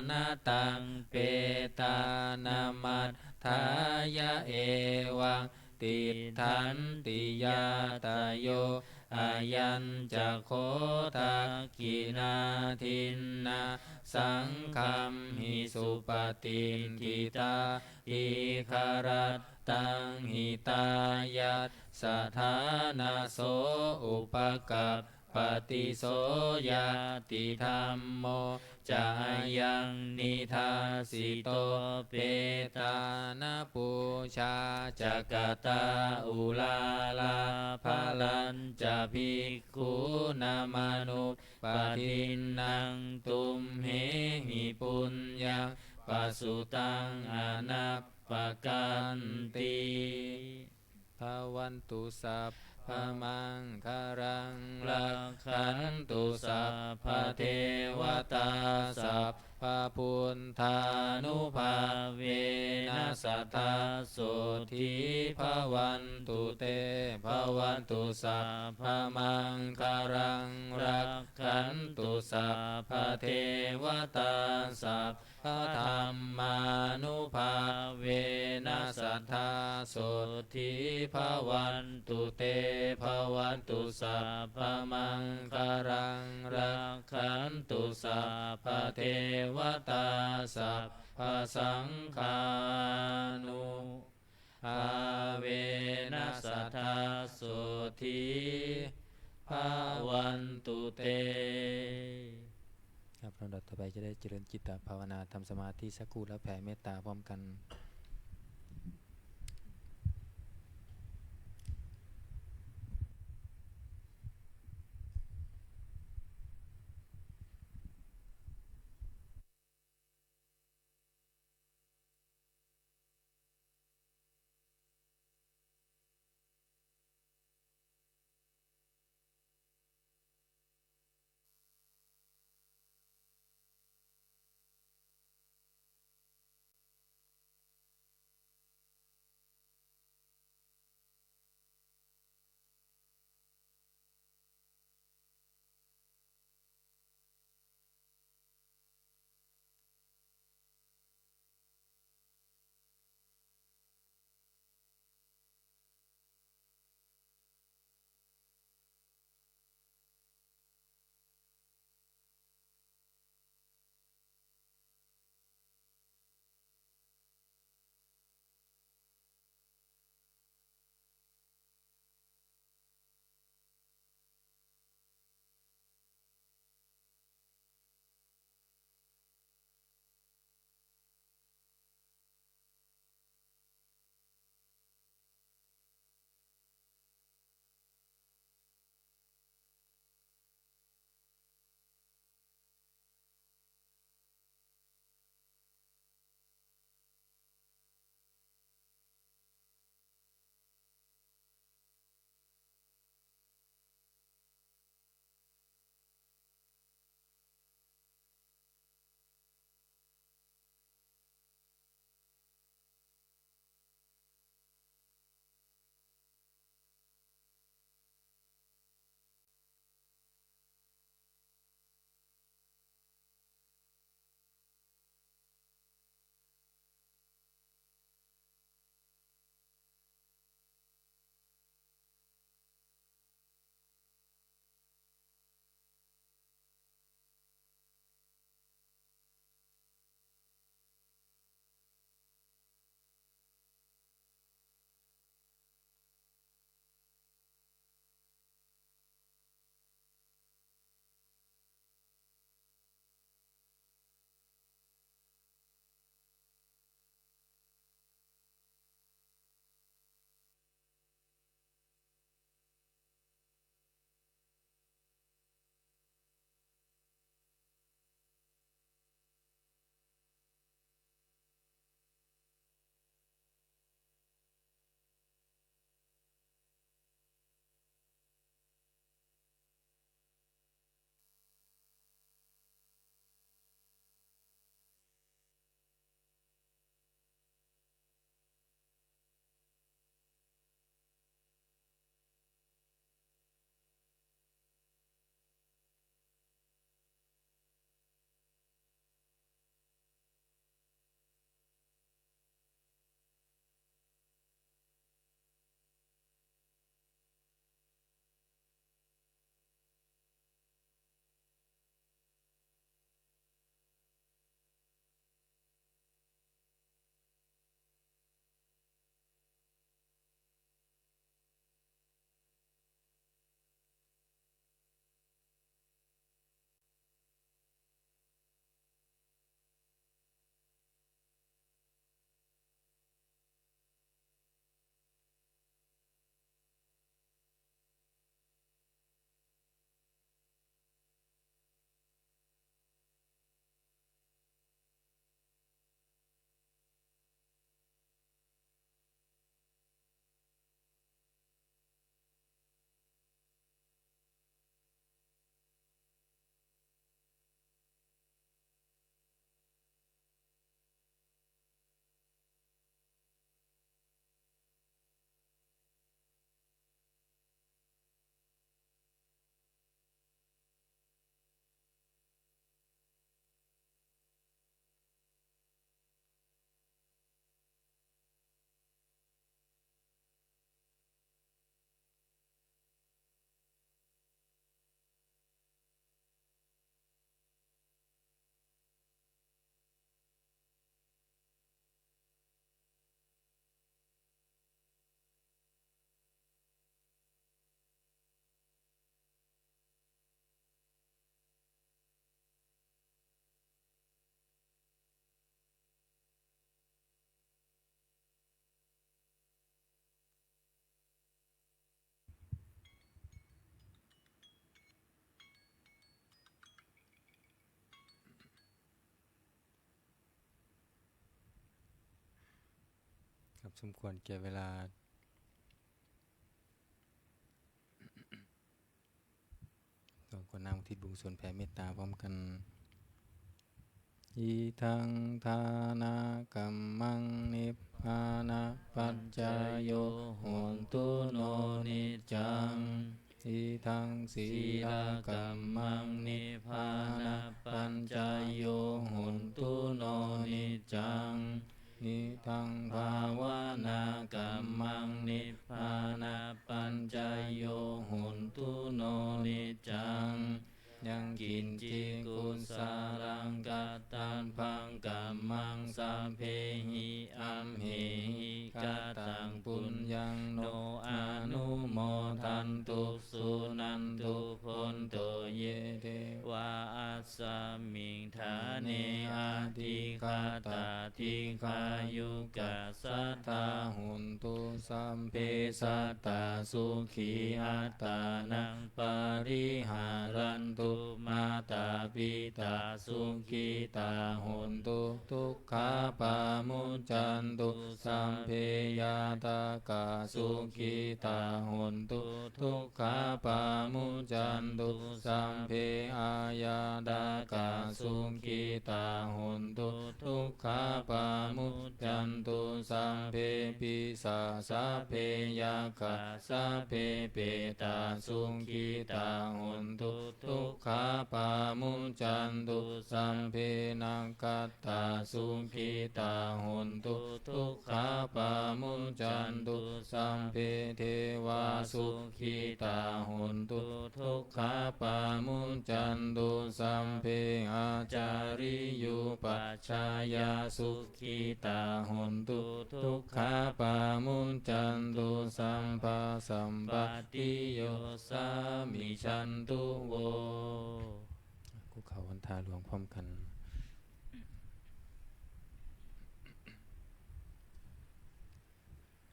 Na taṃ petāna matthāya evaṃ tiṭṭhanti ñātayo. Ayañca kho dakkhiṇā dinnā saṅghamhi supatiṭṭhitā, dīgharattaṃ hitāyassa ṭhānaso upakappati. So ñātidhammo ca ayaṃ nidassito, petāna pūjā ca katā uḷārā, balañca bhikkhūnamanuppadinnaṃ, tumhehi puññaṃ pasutaṃ anappakanti. Bhavatu sabbamaṅgalaṃ, rakkhantu sabbadevatā, sabbabuddhānubhāvena sadā sotthī bhavantu te. Bhavatu sabbamaṅgalaṃ, rakkhantu sabbadevatā, sab dhammānubhāvena sadā sotthī bhavantu te. Bhavatu sabbamaṅgalaṃ, rakkhantu sabbadevatā, sabbasaṅghānu bhāvena sadā sotthī bhavantu te. ครับ ลำดับต่อไปจะได้เจริญจิตตภาวนา ทำสมาธิสักครู่ แล้วแผ่เมตตาพร้อมกัน ครับ สมควรแก่เวลา ต้องกรวดน้ำอุทิศบุญกุศลแผ่เมตตาพร้อมกัน Idaṃ dānakammaṃ nibbānapaccayo hotu no niccaṃ. Idaṃ sīlakammaṃ nibbānapaccayo hotu no niccaṃ. Idaṃ bhāvanākammaṃ nibbānapaccayo hotu no niccaṃ. Yaṃ kiñci kusalaṃ kattabbaṃ kammaṃ sabbehi amhehi kataṃ puññaṃ no anumodantu suṇantu bhonto ye devā asmiṃ ṭhāne adhigatā dīghāyukā sadā hontu. Sabbe sattā sukhī attānaṃ pariharantu. Mātā pitā sukhitā hontu dukkhā pamuccantu. Sabbe ñātakā sukhitā hontu dukkhā pamuccantu. Sabbe aññātakā sukhitā hontu dukkhā pamuccantu. Sabbe pisā sabbe yakkhā sabbe petā sukhitā hontu dukkhā pamuccantu. Sabbe nakkhattā sukhitā hontu dukkhā pamuccantu. Sabbe devā sukhitā hontu dukkhā pamuccantu. Sabbe ācariyupajjhāyā sukhitā hontu dukkhā pamuccantu. Sabbasampattiyo samijjhantu vo. คุกเข่าวันทาหลวงพร้อมกัน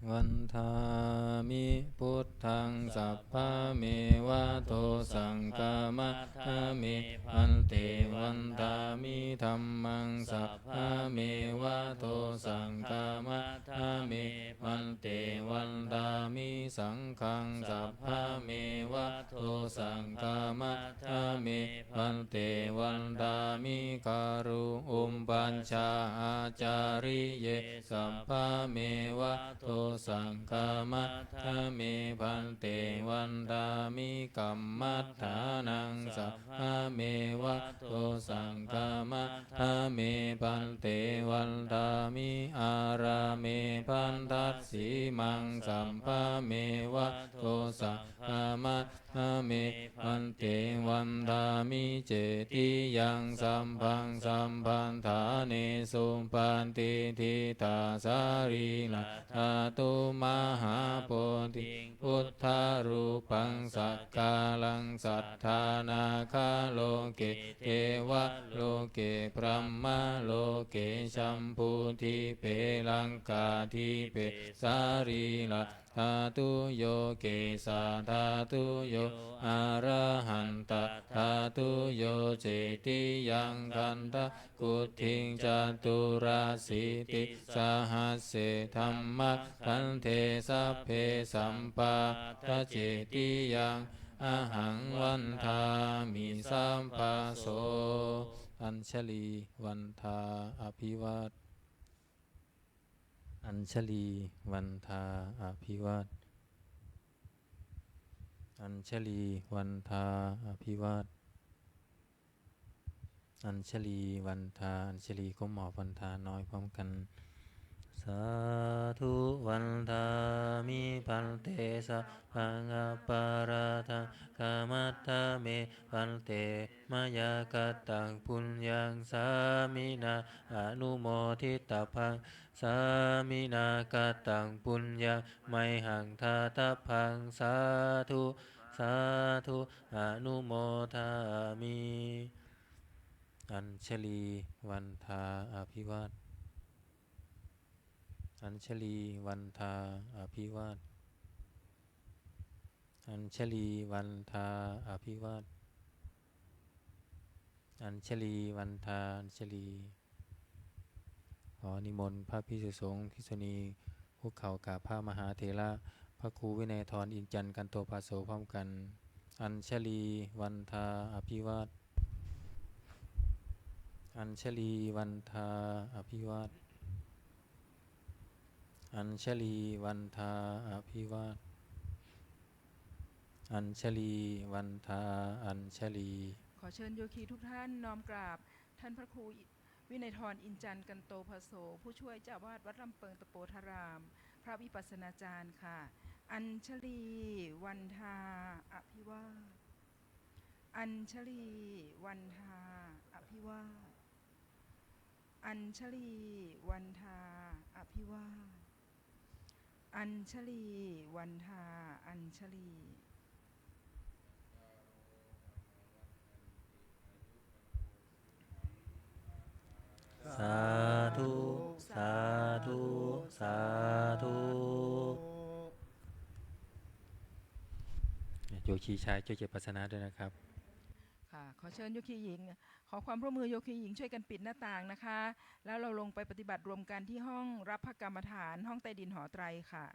Vandāmi buddhaṃ sabbameva dosaṃ khamatha me bhante. Vandāmi dhammaṃ sabbameva dosaṃ khamatha me bhante. Vandāmi saṅghaṃ sabbameva dosaṃ khamatha me bhante. Vandāmi guru upajjhā ācariye sabbameva dosaṃ khamatha me bhante. Vandāmi kammaṭṭhānaṃ sabbameva dosaṃ khamatha me bhante. Vandāmi ārāme bhantasimaṃ sabbameva dosaṃ khamatha me bhante. Vandāmi cetiyaṃ sabbaṃ sabbaṭṭhānesu patiṭṭhitā sarīradhātu mahābodhiṃ buddharūpaṃ sakāraṃ satthā nāgaloke devaloke brahmaloke jambudīpe laṅkādīpe sarīra dhātuyo kesadhātuyo arahantathātuyo cetiyaṃ gandhakuṭiṃ caturāsītisahasсе dhammakkhandhe sabbe sampādacetiyaṃ ahaṃ vandāmi sabbaso. Añjalī vandā abhivād Añjalī vandā abhivād Añjalī vandā abhivād Añjalī vandā Añjalī ก้มหมอบวันทาน้อยพร้อมกัน Sādhu vandāmi bhante sabbaṃ aparādhaṃ khamatha me bhante mayā kataṃ puññaṃ sāminā anumoditabbaṃ sāminā kataṃ puññaṃ mayhaṃ dātabbaṃ sādhu sādhu anumodāmi Añjalī vandā abhivād Añjalī vandā abhivād Añjalī vandā abhivād Añjalī vandā Añjalī ขอนิมนต์พระภิกษุสงฆ์ภิกษุณี คุกเข่ากราบพระมหาเถระ พระครูวินัยธร อินจันทร์ กันโตภาโส พร้อมกัน Añjalī vandā abhivād Añjalī vandā abhivād Añjalī vandā abhivād Añjalī vandā Añjalī. ขอเชิญโยคีทุกท่านน้อมกราบท่านพระครูวินัยธร อินจันทร์ กันโตภาโส ผู้ช่วยเจ้าอาวาสวัดลำเปิงตะโปธาราม พระวิปัสสนาจารย์ค่ะ Añjalī vandā abhivād Añjalī vandā abhivād Añjalī vandā abhivād Añjalī vandā Añjalī. สาธุ สาธุ สาธุ โยคีชายช่วยเก็บภาชนะด้วยนะครับ ค่ะ ขอเชิญโยคีหญิง ขอความร่วมมือโยคีหญิงช่วยกันปิดหน้าต่างนะคะ แล้วเราลงไปปฏิบัติรวมกันที่ห้องรับพระกรรมฐาน ห้องใต้ดินหอไตรค่ะ